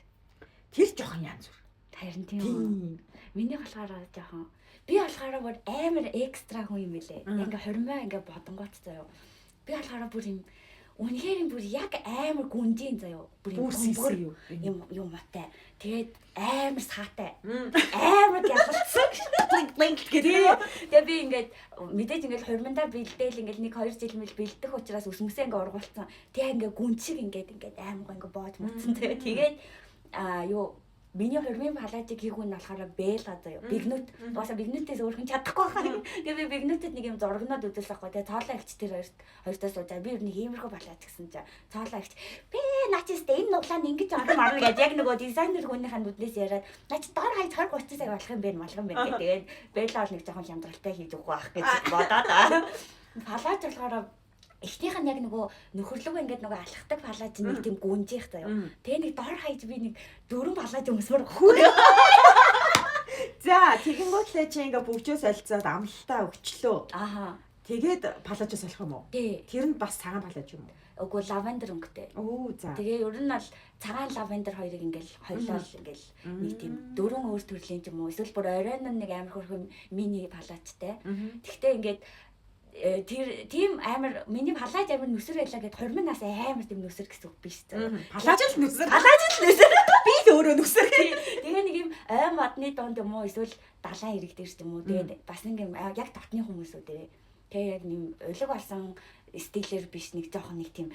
тэр жоохон янз бүр. Харин тийм үү. Миний болохоор жоохон би болохоор бүр амар экстра хүн юм билээ. Ингээ хурмаа ингээ бодонгоот заяа. Би болохоор бүр юм үнэхээр юм бүр яг амар гүнжийн заяа. Бүр юм юм юм матай. Тэгээд амар саатай. Амар гялалцсан. Блинк блинк гэдэг. Тэгээ би ингээд мэдээж ингээд хурмандаа бэлдээл ингээд 1 2 жил мэл бэлдэх учраас өсмөсөө ингээд ургуулсан. Тэгээ ингээд гүн чиг ингээд ингээд амар гоо ингээд боож мутсан. Тэгээд аа юу миний хурмын палажиг хийх үн болохоор бэлга заяа. Бигнүт. Угаасаа бигнүтээс өөр хүн чадахгүй байна. Тэгээ би бигнүтэд нэг юм зургнууд үзүүлсэн байхгүй. Тэгээ цоолоо ихч тэр хоёртоо сууж би ер нь иймэрхүү палаж гэсэн чинь цоолоо ихч би наачистэй энэ нуглаа нь ингэж орно марна гэж яг нөгөө дизайнер хүнийхээ нүднээс яриад наач дор хаяж 20 30 цаг болох юм бэ малах юм бэ гэх. Тэгээд бэлга бол нэг жоохон хямдралтай хийж өгөх байх гэж бодоод. Палаж болохоор эхнийх нь яг нөгөө нөхөрлөгөө ингээд нөгөө алхдаг палаж нэг тийм гүнжих заяа. Тэгээ нэг дор хаяж би нэг 4 палаж өмсмөр байхгүй. За тэгэнгүүтлээ чи ингээ бүгжөө солилцоод амлалтаа өгчлөө. Аха. Тэгээд палажаа солих юм уу? Тий. Тэр нь бас цагаан палаж юм уу? Үгүй, лавендер өнгөтэй. Оо, за. Тэгээ ер нь бол цагаан лавендер хоёрыг ингээл хоёлоол ингээл нэг тийм дөрвөн өөр төрлийн ч юм уу, эсвэл бүр оройн нь нэг амар хөөрхөн мини палаажтай. Тэгтээ ингээд тэр тийм амар миний палааж амар нүсэр байлаа гэд хурим нас амар тийм нүсэр гэсэн үг биш зөө. Палааж л нүсэр. Палааж л нүсэр. Би л өөрөө нүсэр. Тэгээ нэг юм ой модны дунд юм уу, эсвэл далайн ирэг дээр ч юм уу, тэгээд бас нэг юм яг дотны хүмүүсүүд ээ. Тэгээ яг нэг улиг болсон стилээр биш, нэг жоохон нэг тийм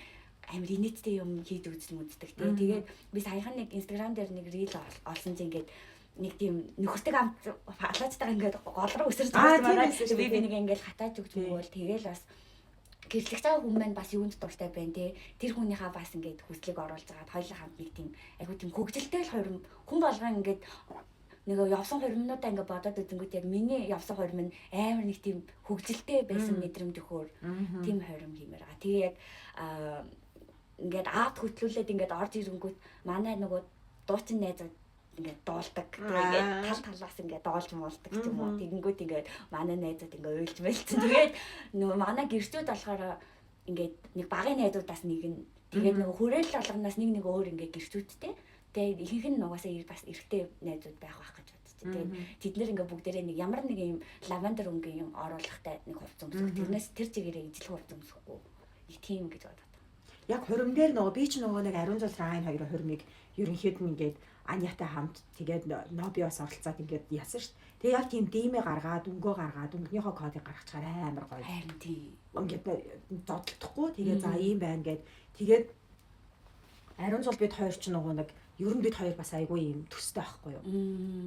амар инээдтэй юм хийж үзэл мүздэг тий. Тэгээд би саяхан нэг Instagram дээр нэг reel олсон чинь ингээд нэг тийм нөхөртэйг амт палаажтайгаа ингээд гол руу өсөрч Аа, байгаа тийм юм байна. байсан шүү Би дээ, би нэг ингээд хатааж өгч мөгөөл тэгээл бас гэрлэх байгаа хүн маань бас юунд дуртай байна те, тэр хүнийхээ бас ингээд хүслийг оруулж агаад хоёулаа хамт нэг тийм айгу тийм хөгжилтэй л хурим хүн болгон ингээд нөгөө явсан хуримнуудаа ингээд бодоод үзэнгүүт яг миний явсан хурим нь амар нэг тийм хөгжилтэй байсан мэдрэмж өгөхөөр тийм хурим хиймээр байгаа. Тэгээ яг ингээд аавд хөтлүүлээд ингээд орж ирэнгүүт манай нөгөө дуучин найзууд ингээд дуулдаг. Тэгээ ингээд тал талаас ингээд доолж муулдаг ч юм уу. Тэгэнгүүт ингээд манай найзууд ингээд уйлж мэлцэн. Тэгээд нөгөө манай гэрчүүд болохоор ингээд нэг багын найзуудаас нэг нь, тэгээд нөгөө хүрээлэл болгоноос нэг нэг өөр ингээд гэрчүүдтэй. Тэгээд ихэнх нь угаасаа бас эрэгтэй найзууд байх байх гэж бодчих. Тэгээд тэд нэр ингээд бүгдээрээ нэг ямар нэг юм лавендер өнгийн юм оруулахтай нэг хувцас өмсөх. Тэрнээс тэр чигээрээ ижил хувцас өмсөхгүй. Нэг тийм гэж бодоод. Яг хурим дээр нөгөө би ч нөгөө нэг Ариун зул Райн хоёрын хурмыг ерөнхийд нь ингээд Анятай хамт тэгээд Нобиос оролцоод ингээд яасан шүү дээ. Тэгээ яг тийм димээ гаргаад, өнгөө гаргаад, өнгөнийхөө кодыг гаргачихаар амар гоё. Харин тийм. Ингээд зодтолдохгүй тэгээ за ийм байна гэд тэгээд Ариун зул бид хоёр ч нөгөө нэг ер нь бид хоёр бас айгүй юм төстэй байхгүй юу?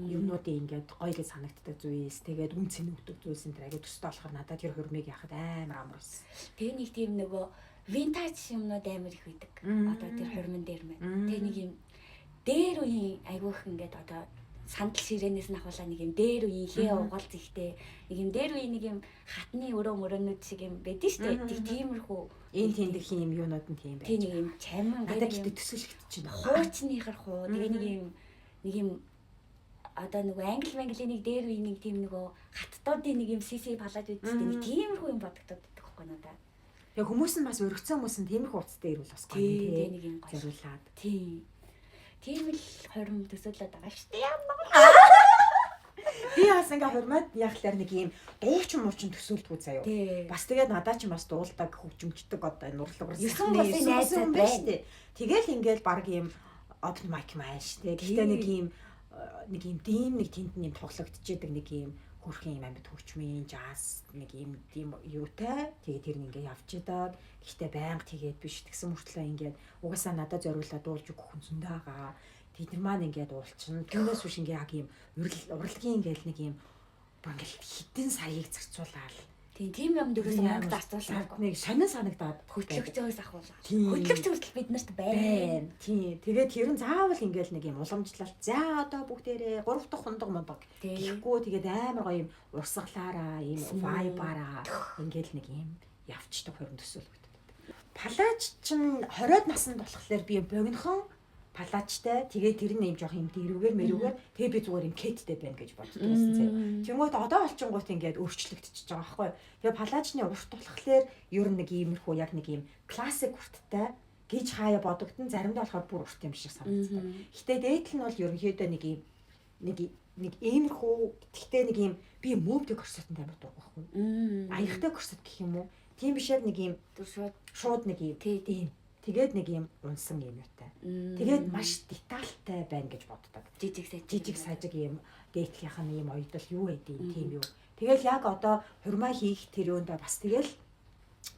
Юмнуудын ингээд гоё гэж санагддаг зүйлс, тэгээд үн цэн өгдөг зүйлс энэ тэр айгүй төстэй болохоор надад тэр хурмыг яхад амар амар байсан. Тэгээ нэг тийм нөгөө винтаж юмнууд амар их байдаг. Одоо тэр хурман дээр мэн. Тэгээ нэг юм дээр үеийн айгүйх ингээд одоо сандал ширээнээс нь ахуулаа нэг юм дээр үеийн хээ угаал зэгтэй нэг юм дээр үеийн нэг юм хатны өрөө мөрөөнүүд шиг юм байдэн штэ. Тэг тиймэрхүү Энэ тэндэх юм юунууд нь тийм тэг байж. нэг юм чамин Надад нэг юм гэтээ төсөөлөгдөж байна. хуучныхар хуу тэгээ нэг юм одоо нөгөө англи манглийн нэг дээр үеийн нэг тийм нөгөө хаттуудын нэг юм сиси палаж байдаг штэ. Нэг тиймэрхүү юм бодогдоод байдаг байхгүй надад. Тэгээ хүмүүс нь бас өргөцсөн хүмүүс нь тиймэрхүү утастай ирвэл бас гоё Тий, юм тэгээ нэг юм гоё. Зориулаад. Тийм. Тийм л хорим төсөөлөд байгаа шүү дээ. Ямар. Би бас ингээ хурмаад яхалаар нэг юм дуучин муучин төсөөлдгүү заяо. Тий. Бас тэгээд надаа ч бас дуулдаг, хөгжимчдөг одоо энэ урлаг Есөн бусын найзууд байна. Тэгэл ингээл баг юм open mic маань шүү дээ. Гэхдээ нэг юм нэг юм дим нэг тэнд нь юм тоглогдчихэдэг нэг юм хөрхэн юм амьд хөгжмийн жаз нэг юм дим юутай. Тэгээд тэр нь ингээ явж идэг. Гэхдээ байнга тэгээд биш тэгсэн мөртлөө ингээд угаасаа надад зориулаад дуулж өгөх хүн зөндөө байгаа. Тэд нар маань ингээд уулчин. Түүнээс биш ингээ яг юм урлагийн ингээл нэг юм бүр ингээл хитэн саяыг зарцуулаад Тийм, тийм юм дөрөөс мөнгө зарцуулаагүй. Нэг сонин санагдаад Хөтлөгчөөс ахуулаа. Тийм. Хөтлөгч хүртэл бид нарт байна. байна. Тийм. Тэгээд тэр нь заавал ингээл нэг юм уламжлалт. За одоо бүгдээрээ гурав дахь хундаг мундаг Тийм. гэхгүй тэгээд амар гоё юм урсгалаараа, юм вайбаараа ингээл нэг юм явцдаг хорин төсөөлөгддөг. Палаж чинь 20-од наснд болохоор би богинохон палаачтай. Тэгээд тэр нь юм жоох юм дэрүүгээр мэрүүгээр тэгээд би зүгээр юм кеттэй байна гэж боддог байсан заяа. Тэнгүүт одоо олчингуут ингээд өөрчлөгдөж байгаа байхгүй юу. Тэгээд палаачны урт болохоор ер нь нэг иймэрхүү яг нэг юм классик урттай гэж хаяа бодогдсон, заримдаа болохоор бүр урт юм шиг санагддаг. Гэтэ дээдл нь бол ерөнхийдөө нэг юм нэг иймэрхүү, гэхдээ нэг юм би мөөмтэй корсетод амар дург байхгүй юу. Аягтай корсет гэх юм уу? Тийм биш, яг нэг юм Түр шууд шууд нэг юм Тий, ийм. Тэгээд нэг юм унсан юм юутай. Тэгээд маш детальтай байна гэж боддог. Жижиг сажиг. Жижиг сажиг юм дээдлийнх нь юм оёдол юу байдیں тийм юу. Тэгэл яг одоо хурмаа хийх тэр юундаа бас тэгэл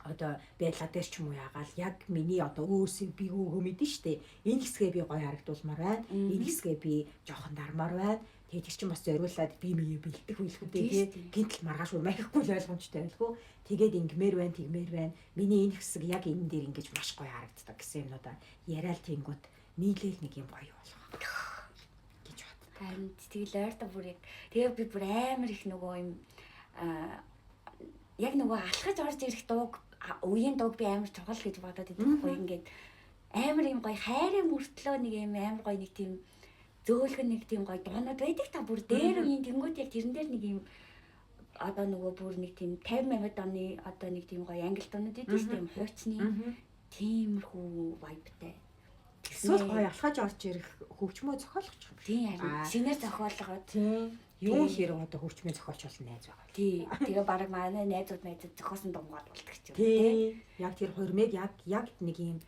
одоо байдлаа дээр ч юм уу яагаал яг миний одоо өөрсөө би өөгөө мэдэн штэ. Энэ хэсгээ би гоё харагдуулмаар байна. Энэ хэсгээ би жоохон дармаар байна. Тэгээд тэр чинь бас зориулаад би мие бэлдэх үйлхүүдээ Тийм тий шүү дээ. гинтл маргааш урмаа хийхгүй л ойлгомжтой байлгүй. Тэгээд ингэмээр байна, тэгмээр байна. Миний энэ хэсэг яг энэ дээр ингэж маш гоё харагддаг гэсэн юмнуудаа яриад тэнгууд нийлээл нэг юм гоё болох гэж боддог. Харин тэгэл ойртон бүр яг тэгээ би бүр амар их нөгөө юм яг нөгөө алхаж орж ирэх дууг үеийн дууг би амар чухал гэж бодоод идэв байхгүй ингээд амар юм гоё хайрын мөртлөө нэг юм амар гоё нэг тийм зөөлхөн нэг тийм гоё дуунууд байдаг та бүр дээр үеийн тэнгууд яг тэрэн дээр нэг юм Одоо нөгөө бүр нэг тийм 50 оны одоо нэг тийм гоё англи дуунууд идэв шүү дээ, юм хуучны тиймэрхүү vibe тай. Эсвэл гоё алхаж орж ирэх хөгжмөө зохиолгоч юм шиг. Тийм, харин шинээр зохиолгоод. Тийм. Юу хэрэг одоо хөгжмийн зохиолч бол найз байгаа. Тий. Тэгээ баг манай найзууд найзууд зохиосон дунгууд болдог ч юм уу тий. Яг тэр хурмыг яг яг нэг юм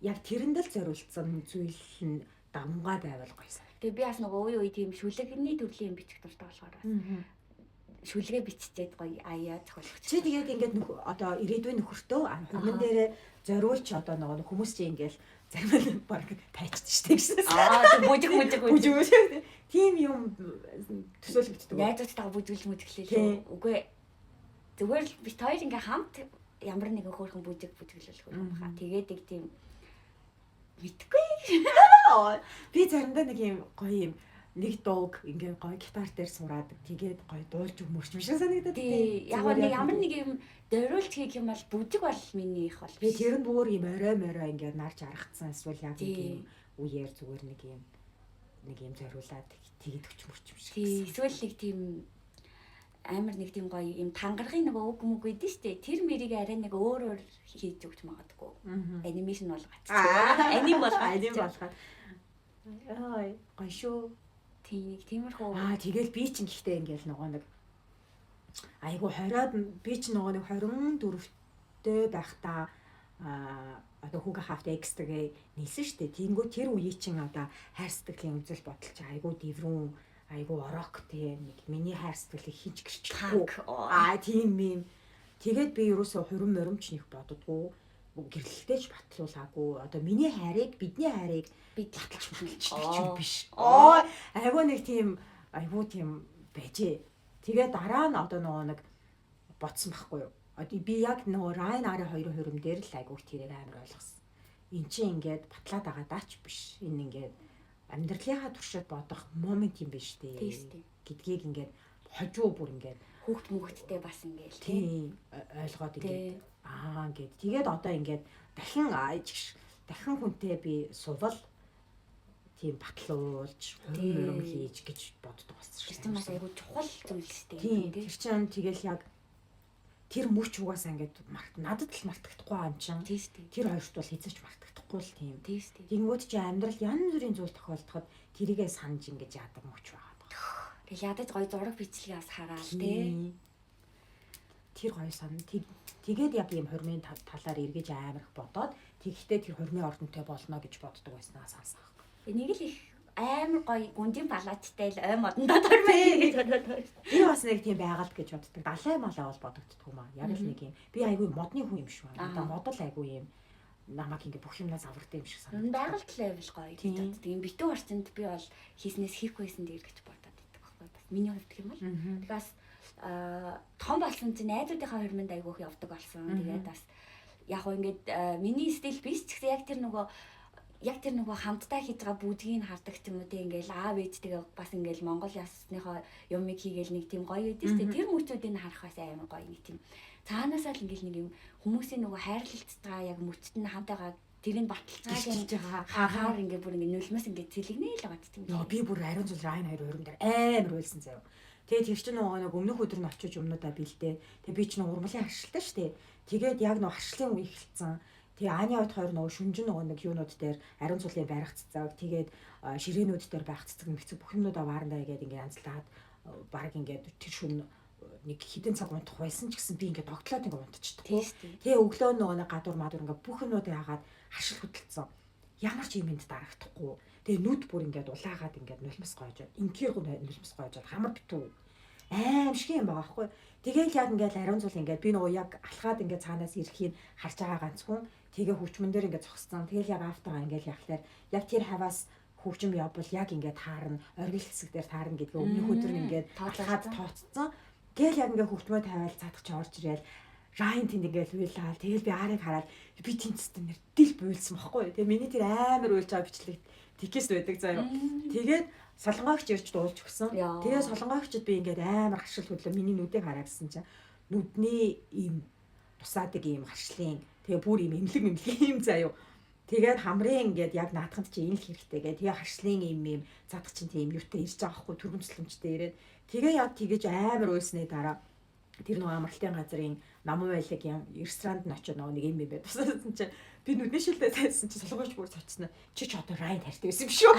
яг тэрэнд л зориулсан зүйл нь давмгай байвал гоё сан. Тэгээ би бас нөгөө үе үе тийм шүлэгний төрлийн юм бичих дуртай болохоор бас шүлгээ биччихээд гоё аяа зохиолох. Чи тэгээд ингээд одоо ирээдүйн нөхөртөө хурман дээрээ зориулч одоо нөгөө хүмүүс чи ингээд зарим нь баг тайчдаг штэ гэсэн. Аа бүжиг мүжиг бүжиг. Тийм юм төсөөлөгддөг. Найзуудтайгаа бүжиглж мүжиглээ. Үгүй зүгээр л бит хоёр ингээ хамт ямар нэгэн хөөрхөн бүжиг бүжиглэл хөрөх баха. Тэгээд нэг тийм мэдгүй. Би заримдаа нэг юм гоё юм нэг дууг ингээ гоё гитар дээр сураад тэгээд гоё дуулж өгмөрч юм шиг санагдаад. Тий. Яг нэг ямар нэг юм дөрөөлж хийх юм бол бүжиг бол минийх бол. Би тэр нь бүр юм орой морой ингээ нарж аргацсан эсвэл яг нэг юм үеэр зүгээр нэг юм зориулаад тэгээд өчмөрч юм шиг. Тий. Эсвэл нэг тийм амар нэг тийм гоё юм тангаргийн нэг үг мүг өгдөн штэ. Тэр мэрийг арай нэг өөр өөр хийж өгч магадгүй. Анимашн болгооч. Аним болгоо. Аним болгоо. Ой, гоё шүү. Тийм, нэг тиймэрхүү. Аа, тэгэл би чинь гэхдээ ингээл нөгөө нэг айгу 20-од би чинь нөгөө нэг 24-тэй байхдаа одоо хүүгээ хафт X-тэйгээ нийлсэн штэ. Тэнгүү тэр үеийн чинь одоо хайр сэтгэлийн үзэл бодол чинь айгу дэврүүн, айгу орок те нэг миний хайр сэтгэлийг хинч гэрчлэхгүй. Аа, тийм юм. Тэгээд би ерөөсөө хурим моримч нэг боддгоо, гэрлэлтэйч батлуулаагүй. Одоо миний хайрыг, бидний хайрыг би баталж баталчихдаг юм биш. Оо, айгу нэг тийм айгу тийм байжээ. Тэгээ дараа нь одоо нөгөө нэг бодсон байхгүй юу? Одоо би яг нөгөө Ryan Ari хоёрын хурим дээр л айгу тэрийг амар ойлгосон. Эн чинь ингээд батлаад байгаа даач биш. Энэ ингээд амьдралынхаа туршид бодох момент юм биш үү гэдгийг ингээд хожуу бүр ингээд хүүхд мөхөдтэй бас ингээд тийм ойлгоод ингээд аа ингээд тэгээд одоо ингээд дахин дахин хүнтэй би сувал тийм батлуулж хурим хийж гэж боддог болсон шүү. Тэр чинь бас айгүй чухал зүйл шүү дээ. Тийм. Тэр чинь тэгэл яг тэр мөч угаасаа ингээд надад л мартагдахгүй юм чинь. Тийм шүү дээ. Тэр хоёрт бол хэзээ ч мартагдахгүй л тийм. Тийм шүү дээ. Тэнгүүд чи амьдрал янз бүрийн зүйл тохиолдоход тэрийгээ санаж ингэж яадаг мөч байгаа. Тэгэл ядаж гоё зураг бичлэгээ бас хараад тий. Тэр гоё сан. Тэгээд яг ийм хурмын талаар эргэж амар их бодоод тэгэхдээ тэр хурмын ордонтой болно гэж боддог байснаа санасан байхгүй. Нэг л их амар гоё гүнжин палаттай л ой модондоо тормоо гэж бодоод байна. Би бас нэг тийм байгаль гэж боддог. Далай малаа бол бодогддог юм аа. Яг л нэг юм. Би айгүй модны хүн юм шиг байна. Одоо модол айгүй юм намайг ингээ бүх юмнаас авартай юм шиг санагдав. Байгальд л байвал гоё гэж боддог. Юм битүү орчинд би бол хийснээс хийхгүйсэн дээр гэж бодоод байдаг байхгүй бас. Миний хувьд гэх юм бол. Тэгээ бас том болсон чинь найзуудынхаа хормонд айгүйх явдаг болсон. Тэгээд бас яг хөө ингээд миний стил биш ч гэсэн яг тэр нөгөө хамтдаа хийж байгаа бүдгийг хардаг ч юм уу те ингээл аав ээжтэйгээ бас ингээл Монгол ясныхоо юмыг хийгээл нэг тийм гоё өгдөө шүү дээ. Тэр мөчүүдийг харах бас амар гоё нэг тийм цаанаасаа л ингээл нэг юм хүмүүсийн нөгөө хайрлалцж байгаа яг мөчт нь хамтайгаа тэрийг баталж байгаа хахаар ингээ бүр ингээ нулимс ингээ цэлэгнэ л байгаа тийм. Йоо би бүр ариун зүйл Райн хоёр өрөм дээр амар уйлсан заяа. Тэгээд тэр чинь нөгөө нэг өмнөх өдөр нь очиж юмнуудаа бэлдээ. Тэгээд би чинь урмлын харшилтай шүү дээ. Тэгээд яг нөгөө харшлын үе эхэлсэн. Тэгээ Ани хойд хоёр нөгөө шүнжин нөгөө нэг юунууд дээр ариун цулын барих цэцэг, тэгээд ширээнүүд дээр байх цэцэг мэцэг бүх юмнуудаа варандаа игээд ингээ янзлаад баг ингээд тэр шүн нэг хэдэн цаг унтах байсан ч гэсэн би ингээд догтлоод ингээ унтчихдаг. Тэгээ өглөө нөгөө нэг гадуур мадуур ингээ бүх юмнуудыг хагаад харшил хөдөлсөн. Ямар ч юмэнд дарагдахгүй. Тэгээ нүд бүр ингээд улаагаад ингээд нулимс гойжоод, инхээр нулимс гойжоод хамар битүү аим шиг юм байгаа байхгүй. Тэгээл яг ингээд ариун цул ингээд би нөгөө яг алхаад ингээд цаанаас ирэхийг харж байгаа ганц хүн. Тэгээ хөвчмөн дээр ингээд зогссон. Тэгээл яг автагаа ингээд явхлаар яг тэр хаваас хөвчм явбал яг ингээд таарна, оргил хэсэг дээр таарна гэдгээ өмнөх өдөр нь ингээд алхаад тооцсон. Тэгээл яг ингээд хөвчмөө тавиал цаадах чи орж ирээл Райн тэнд ингээд уйлаа. Тэгээл би арыг хараад би тэнцсэн нэр дил буйлсан байхгүй. Тэгээ миний тэр амар уйлж байгаа бичлэг тэгээс байдаг заяа. Тэгээд солонгоогч ирж дуулж өгсөн. Тэгээ солонгоогчд би ингээд амар харшил хөдлөө миний нүдийг хараа гэсэн чинь нүдний ийм тусаадаг ийм харшлын тэгээ бүр ийм эмнэлэг юм заяа. Тэгээд хамрын ингээд яг наадханд чи энэ л хэрэгтэй гэ. Тэгээ харшлын юм юм задах чинь тийм юутай ирж байгаа хгүй түргэмслэмжтэй ирээд тэгээ яг тэгэж амар уйсны дараа тэр нөгөө амралтын газрын наман байлагийн ресторанд нь очиод нөгөө нэг юм юм байд. Тусаасан чинь би нүдний шилдэ сайсан чи солонгойч бүр цоцсон. Чи ч одоо Райн тарьтай байсан юм шүү.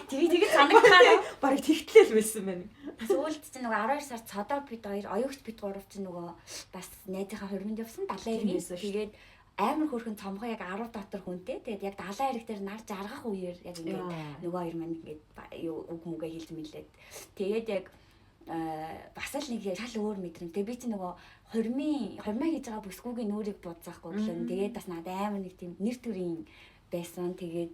Тэгээ тэгээ санагдахаар бараг тэгтлээл байсан байна. Сүүлд чинь нөгөө 12 сар цодоо бид хоёр, оюугч бид гурав чинь нөгөө бас найзынхаа хормонд явсан далайн эргийн. Тэгээд амар хөөрхөн цомгоо яг 10 дотор хүнтэй. Тэгээд яг далайн эрэг дээр нар жаргах үеэр яг ингээд нөгөө хоёр маань ингээд юу үг мүгэ хэлж мэлээд. Тэгээд яг бас л нэг шал өөр мэдрэмж. Тэгээ би чи нөгөө хормын хийж байгаа бүсгүйгийн нүрийг будзаахгүй гэлэн. Тэгээд бас надад амар нэг тийм нэр төрийн байсан. Тэгээд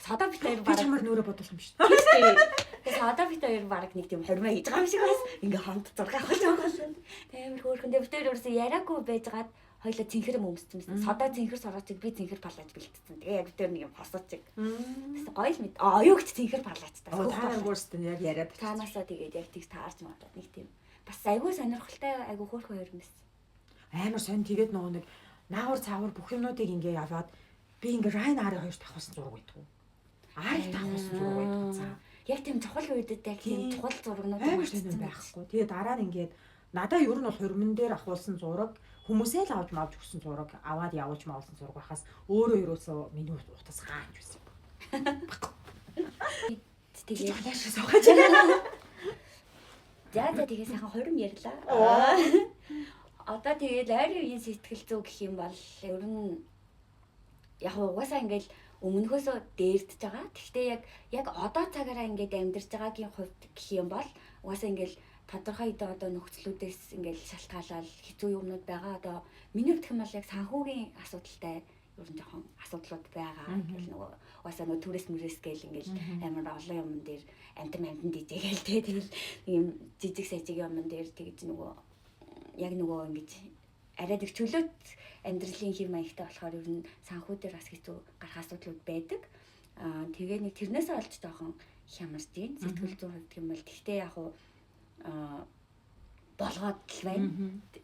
содо бит хоёр бараг чамаар нүрээ бодуулах юм шүү дээ. Тэгээд содо бит хоёр бараг нэг тийм хормоо хийж байгаа юм шиг бас ингээ хамт зураг авах юм байна. Тэгээд амар хөөрхөн. Тэгээд бит хоёр өөрөөсөө яриаггүй байжгаад хоёлаа цэнхэр юм өмссөн байсан. Содо цэнхэр сороочиг би цэнхэр палаж бэлтцсэн. Тэгээ яг бит хоёр нэг юм хосоочиг. Тэгсэн гоё л мэд. Оюугч цэнхэр палаачтай. Та өөрсдөө яг яриад. Танаасаа тэгээд яг тийж таарч магадгүй нэг тийм. Бас айгүй сонирхолтой айгүй хөөрхөн хоёр юм байсан. Амар сонь тэгээд нөгөө нэг наавар цаавар бүх юмнуудыг ингээ яваад би ингээ Райн Арын хоёрт авахсан зураг байдгүй. Арыг авахсан зураг байдгүй. За. Яг тийм чухал үедэд яг тийм чухал зурагнууд амар байхгүй. Тэгээ дараа нь ингээд надаа ер нь бол хормон дээр ахуулсан зураг хүмүүсээ л авч мавж өгсөн зураг аваад явуулж мауулсан зураг байхаас өөрөө ерөөсөө миний утас гаач байсан. Тэгээд яашаа суугаач. За за тэгээ сайхан хорим ярьлаа. Одоо тэгээд ойрын үеийн сэтгэл зүй гэх юм бол ер нь яг угаасаа ингээл өмнөхөөсөө дээрдэж байгаа. Гэхдээ яг одоо цагаараа ингээд амьдарч байгаагийн хувьд гэх юм бол угаасаа ингээл тодорхой хэдэн одоо нөхцлүүдээс ингээл шалтгаалаад хэцүү юмнууд байгаа. Одоо миний хувьд гэх юм бол яг санхүүгийн асуудалтай ер нь жоохон асуудлууд байгаа. Ингээл нөгөө угаасаа нөгөө түрээс мүрээс гээл ингээл амар олон юмн дээр амтан дижээгээл те тэгэл юм жижиг сажиг юмн дээр тэгж нөгөө яг нөгөө ингэж арай нэг чөлөөт амьдралын хэв маягтай болохоор ер нь санхүү дээр бас хэцүү гарах асуудлууд байдаг. Аа тэгээ нэг тэрнээсээ олж жоохон хямарч гин сэтгэл зүйн хувьд гэх юм бол тэгтээ яг уу болгоод л байна.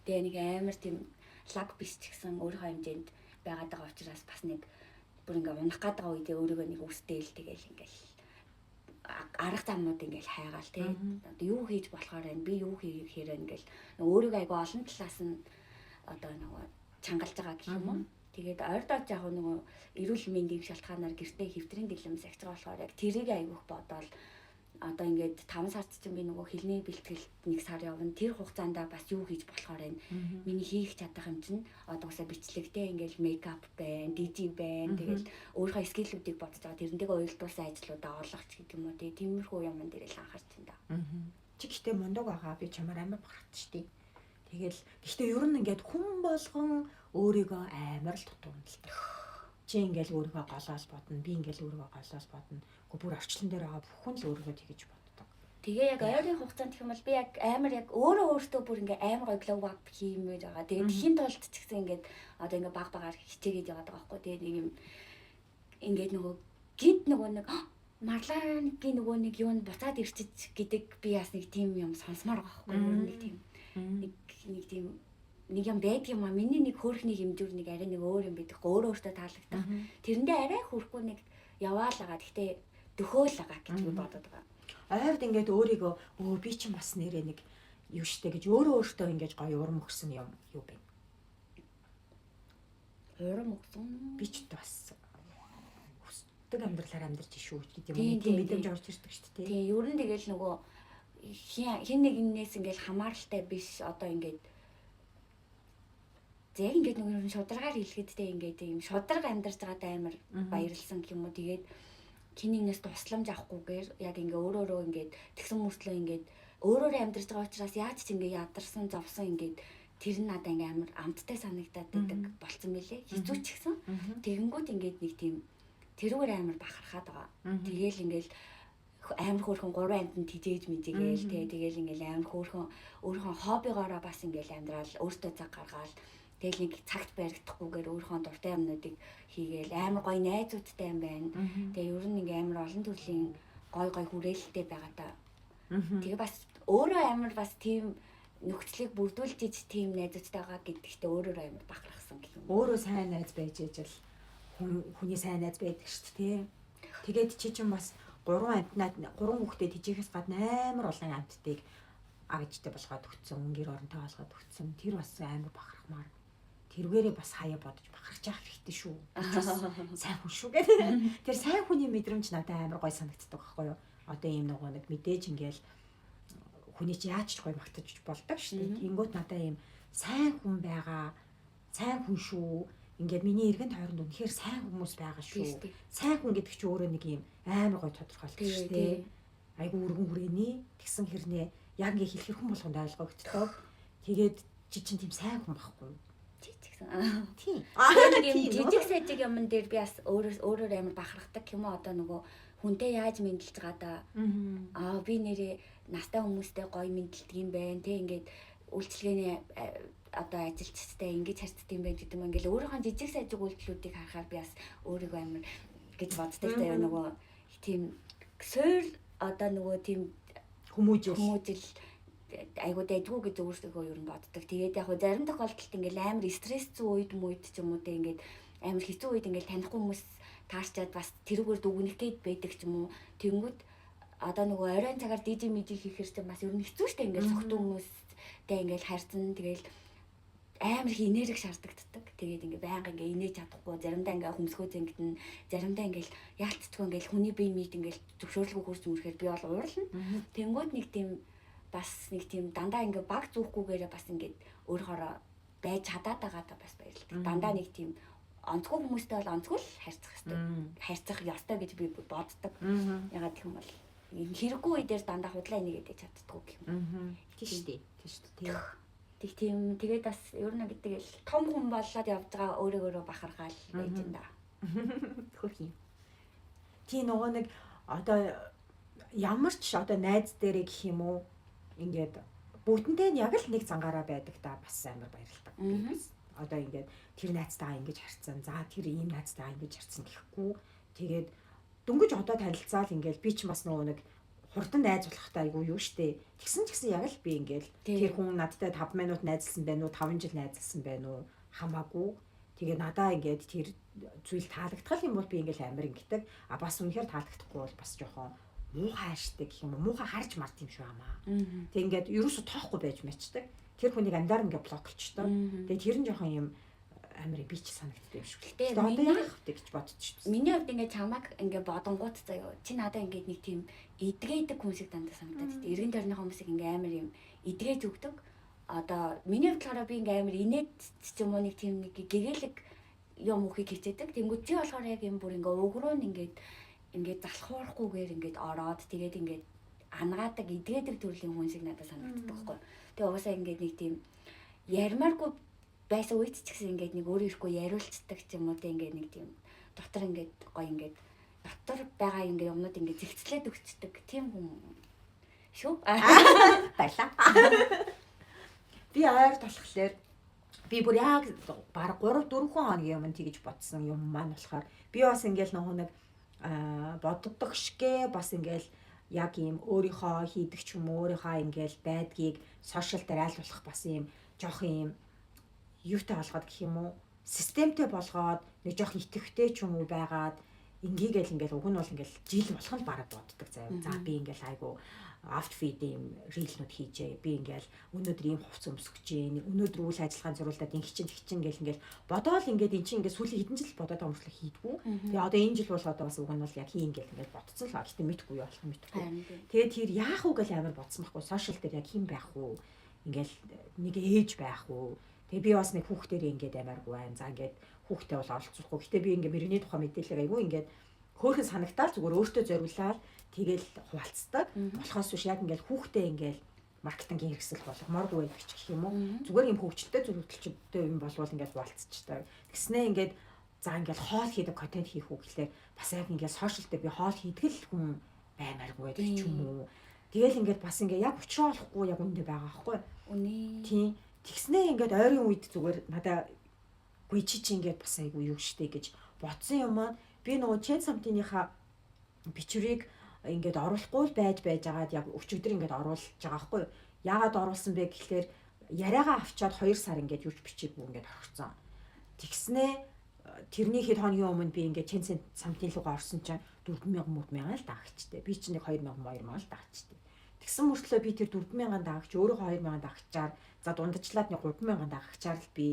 Тэгээ нэг амар тийм лаг биш ч гэсэн өөрийнхөө хэмжээнд байгаад байгаа учраас бас нэг бүр ингээ унах гээд байгаа үедээ өөрийгөө нэг үстээл тэгэл ингээл арга замнууд ингээл хайгаал тий. Одоо юу хийж болохоор байна? Би юу хийхээр байна гэл өөрийгөө айгу олон талаас нь одоо нөгөө чангалж байгаа гэх юм уу. Тэгээд ойрдоод яг нөгөө эрүүл мэндийн шалтгаанаар гэртээ хэвтрийн дэглэм сахиж байгаа болохоор яг тэрийг айгүйх бодоол одоо ингээд 5 сард чинь би нөгөө хэлний бэлтгэлд 1 сар явна. Тэр хугацаанд бас юу хийж болохоор байна? Миний хийх чадах юм чинь одоо усаа бичлэгтэй ингээд мейкап байна, DJ байна. Тэгэл өөрийнхөө скиллүүдийг бодож байгаа. Тэрнтэйгээ уялдуулсан ажлуудаа олгоч гэдэг юм уу. Тэгээ тиймэрхүү юм дээр л анхаарч байна да. Чи гэхдээ мундаг байгаа. Би чамаар амар бахархдаг штий. Тэгэл гэхдээ ер нь ингээд хүн болгон өөрийгөө амар л дутуу үнэлдэг. Чи ингээл өөрийгөө голоол бодно, би ингээл өөрийгөө голоол бодно. Гэхдээ бүр орчлон дээр байгаа бүхэн л өөрийгөө тэгэж боддог. Тэгээ яг ойрын хугацаанд гэх юм бол би яг амар яг өөрөө өөртөө бүр ингээ амар гоё glow up хиймээр байгаа. Тэгээ тхийн тулд ч гэсэн ингээд одоо ингээ баг багаар хичээгээд яваад байгаа байхгүй. Тэгээ нэг юм ингээд нөгөө гинт нөгөө нэг Марлангийн нөгөө нэг юу н буцаад ирчиж гэдэг би бас нэг тийм юм сонсомоор байгаа байхгүй. Нэг тийм нэг тийм нэг юм байдаг юм а. Миний нэг хөөрхний хэмжүүр нэг арай нэг өөр юм байдаг. Өөрөө өөртөө таалагдах. Тэрэндээ арай хөрөхгүй нэг яваал байгаа. Гэхдээ дөхөөл байгаа гэж би бодод байгаа. Ойрд ингээд өөрийгөө өө би чинь бас нэрээ нэг юу штэ гэж өөрөө өөртөө ингээд гоё урам өгсөн юм юу бэ? Урам өгсөн. Би ч бас хүсдэг амьдралаар амьдарч шүү гэдэг юм. Тийм мэдрэмж орж ирдэг шүү дээ. Тийм, ер нь тэгэл нөгөө хин нэгнээс ингээд хамааралтай биш одоо ингээд яг ингээд нөгөө шударгаар хэлэхэд те ингээд юм шударга амьдарч байгаадаа амар баярлсан гэх юм уу. Тэгээд хин нэгнээс тусламж авахгүйгээр яг ингээ өөрөөрөө ингээд тэгсэн мөртлөө ингээд өөрөөрөө амьдарч байгаа учраас яаж ч ингээ ядарсан зовсон ингээд тэр нь надаа ингээ амар амттай санагдаад байдаг болцсон мэлээ. Хэцүү ч гэсэн тэгэнгүүт ингээд нэг тийм тэрүүгээр амар бахархаад байгаа. Тэгээл ингээл амар хөөрхөн 3 амьтанд тижээж мижээгээл те тэгээл ингээл амар хөөрхөн өөрийнхөө хоббигоороо бас ингээл амьдрал өөртөө цаг гаргаал тэгэл нэг цагт баригдахгүйгээр өөрийнхөө дуртай юмнуудыг хийгээл амар гоё найзуудтай юм байна. Тэгээ ер нь ингээ амар олон төрлийн гой гой хүрээлэлтэй байгаа та. Тэгээ бас өөрөө амар бас тийм нөхцөлийг бүрдүүлж иж тийм найзуудтайгаа гэдэгтээ өөрөөрөө амар бахархсан гэх юм. Өөрөө сайн найз байж ижил Хүний сайн найз байдаг шүү дээ. Тэгээд чи чинь бас 3 амтнаад 3 хүүхдээ тэжээхээс гадна амар олон амттыг агжтай болгоод өгсөн, гэр оронтой болгоод өгсөн. Тэр бас амар бахархмаар. Тэргээрээ бас хаяа бодож бахарч явах хэрэгтэй шүү. Сайн хүн шүү гэдэг. Тэр сайн хүний мэдрэмж надад амар гой санагддаг байхгүй юу? Одоо ийм нөгөө нэг мэдээж ингээл хүний чи яаж ч гой магтаж болдог шүү дээ. Тэнгүүт надад ийм сайн хүн байгаа, сайн хүн шүү. Ингээд миний эргэн тойронд үнэхээр сайн хүмүүс байгаа шүү. Сайн хүн гэдэг чинь өөрөө нэг ийм амар гой тодорхойлт шүү дээ. Айгу өргөн хүрээний тэгсэн хэрнээ яг ингээ хэлхэр хүн болгонд ойлгогддог. Тэгээд чи чинь тийм сайн хүн байхгүй юу? Чи ч гэсэн. Тийм. Нэг юм жижиг сажиг юмн дээр би бас өөрөөр амар бахархдаг юм уу, одоо нөгөө хүнтэй яаж мэндэлж байгаа да. Аа, би нэрээ настай хүмүүстэй гоё мэндэлдэг юм байна. Тэ, ингээд үйлчилгээний одоо ажилчтай ингэж харьцдаг юм байна гэдэг юм. Ингээл өөрийнхөө жижиг сажиг үйлдэлүүдийг харахаар би бас өөрийгөө амар гэж боддог заяа, нөгөө тийм суур одоо нөгөө тийм хүмүүжил хүмүүжил айгуу дайггүй гэж өөрсдөө ер нь боддог. Тэгээд яг зарим тохиолдолд ингээл амар стресс зүү үед мүйд ч юм уу те, ингээд амар хэцүү үед ингээл танихгүй хүмүүс таарчаад бас тэрүүгээр дүгнэх гээд байдаг ч юм уу. Тэнгүүд одоо нөгөө оройн цагаар DJ мижи хийхэр чинь бас ер нь хэцүү шттэ, ингээл согтун хүмүүстэй ингээл харьцан, тэгэл амар их энерги шаардагддаг. Тэгээд ингээ байнга ингээ инээж чадахгүй, заримдаа ингээ хөмсгөө зэнгдэн, заримдаа ингээл яалтчгүй ингээл хүний бие мид ингээл зөвшөөрлгүй хөрс мөрөхээр би бол уурлна. Тэнгүүд нэг тийм бас нэг тийм дандаа ингээ баг зүүхгүйгээрээ бас ингээд өөрөөрөө байж чадаад байгаадаа бас баярлалаа. Дандаа нэг тийм онцгой хүмүүстэй бол онцгой л харьцах хэрэгтэй. Харьцах ёстой гэж би боддог. Ягаад гэх юм бол хэрэггүй үе дээр дандаа худлаа энийгээд чаддаггүй гэх юм. Тийм шүү дээ. Тийм шүү дээ. Тэг тийм, тэгээд бас ер нь гэдэг л том хүн болоод явж байгаа өөрөөгөөрөө бахархаал байж энэ да. Хөх юм. Тийм, нөгөө нэг одоо ямар ч одоо найз дээрээ гэх юм уу, ингээд бүгдэнтэй нь яг л нэг зангаараа байдаг та бас амар баярлалаа. Одоо ингээд тэр найзтайгаа ингэж харьцсан. За, тэр ийм найзтайгаа ингэж харьцсан гэхгүй. Тэгээд дөнгөж одоо танилцаал ингээд би ч бас нөгөө нэг хурдан найз болохтой айгу юу штэ. Тэгсэн ч гэсэн яг л би ингээд тэр хүн надтай 5 минут найзалсан байна уу, 5 жил найзалсан байна уу хамаагүй. Тэгээ надаа ингээд тэр зүйл таалагдах юм бол би ингээд амар ингэдэг. А бас үнэхээр таалагдахгүй бол бас жоохон муухай ааштай гэх юм уу, муухай харж март юм шиг амаа. Тэг ингээд ерөөсө тоохгүй байж мачдаг. Тэр хүнийг амдаар ингээд блоклчтой. Тэгээ тэр нь жоохон юм амар би ч санагддаг юм шиг. Гэтэ одоо яах вэ гэж бодчих шүү. Миний хувьд ингээд чамайг ингээд бодонгууд заяо. Чи надаа ингээд нэг тийм эдгээдэг хүн шиг дандаа санагдаад байна. Эргэн тойрны хүмүүсийг ингээд амар юм эдгээж өгдөг. Одоо миний хувьд болохоор би ингээд амар инээд ч юм уу нэг тийм нэг гэгээлэг юм үхийг хичээдэг. Тэнгүүд чи болохоор яг юм бүр ингээд угруу нь ингээд залхуурахгүйгээр ингээд ороод тэгээд ингээд ангаадаг, эдгээдэг төрлийн хүн шиг надад санагддаг байхгүй. Тэгээ угаасаа ингээд нэг тийм ярмааргүй байсан үед ч гэсэн ингээд нэг өөрөө ирэхгүй яриулцдаг ч юм уу те, ингээд нэг тийм дотор ингээд гоё ингээд дотор байгаа ингээд юмнууд ингээд зэгцлээд өгчдөг тийм хүн шүү. Баярлаа. Би ойр болохоор би бүр яг баг 3 4 хоногийн өмнө тэгж бодсон юм маань болохоор би бас ингээл нөгөө нэг боддог шигэ бас ингээл яг ийм өөрийнхөө хийдэг ч юм уу, өөрийнхөө ингээл байдгийг сошиал дээр айлуулах бас ийм жоох ийм юутай болгоод гэх юм уу, системтэй болгоод нэг жоох итгэвтэй ч юм уу байгаад ингээгээл ингээл уг нь бол ингээл жил болох нь бараг боддог заяа. За, би ингээл айгу outfit ийм reel нүүд хийжээ. Би ингээл өнөөдөр ийм хувцас өмсөх гэж байна. Өнөөдөр үйл ажиллагаан зориулаад ингэ чин тэгчин гэл ингээл бодоол ингээд эн чинь ингээд сүүлийн хэдэн жил бодоод байгаа мөртлөө хийдгүү. Тэгээ одоо энэ жил бол одоо бас уг нь бол яг хийн гэл ингээд бодцсон л. Гэтэ мэдгүй юу болох мэдгүй. Тэгээд тэр яах вэ гэл амар бодсон байхгүй. Сошиал дээр яг хэн байх уу? Ингээл нэг ээж байх уу? Тэгээ би бас нэг хүүхдэрээ ингээд амааргүй байна. За, ингээд хүүхдээ бол оролцохгүй. Гэтэ би ингээд мөрөний тухай мэдээлэл айгүй ингээд хөөхөн санагтаал зүгээр өөртөө зориулаад тэгэл хуваалцдаг. Болохоос биш яг ингээд хүүхдээ ингээд маркетингийн хэрэгсэл болгомооргүй байдаг ч гэх юм уу. Зүгээр юм хөгжилтэй зөвлөлттэй юм болвол ингээд хуваалцчихдаг. Тэгснээ ингээд за ингээд хоол хийдэг контент хийх үү гэхлээр бас яг ингээд сошиал дээр би хоол хийдэг л хүн баймааргүй байдаг ч юм уу. Тэгэл ингээд бас ингээд яг учраа олохгүй яг үндэ байгаа байхгүй. Үнэ. Тийм. Тэгснээ ингээд ойрын үед зүгээр надаа гүй чи чи ингээд бас айгүй юу штэ гэж бодсон юм аа. Би нөгөө Чен самтынийхаа бичвэрийг ингээд оруулахгүй л байж байжгаад яг өчигдөр ингээд оруулж байгаа байхгүй юу. Яагаад оруулсан бэ гэхлээр яриагаа авчаад 2 сар ингээд юуч бичээгүй ингээд орхицсан. Тэгснээ Тэрний хэд хоногийн өмнө би ингээд Чэнсэн самтын лугаа орсон чинь 4000 мөрмянга л дагагчтай. Би чинь нэг 2000 2000 л дагагчтай. Тэгсэн мөртлөө би тэр 4000 дагагч өөрийнхөө 2000 дагагчаар за дундажлаад нэг 3000 дагагчаар л би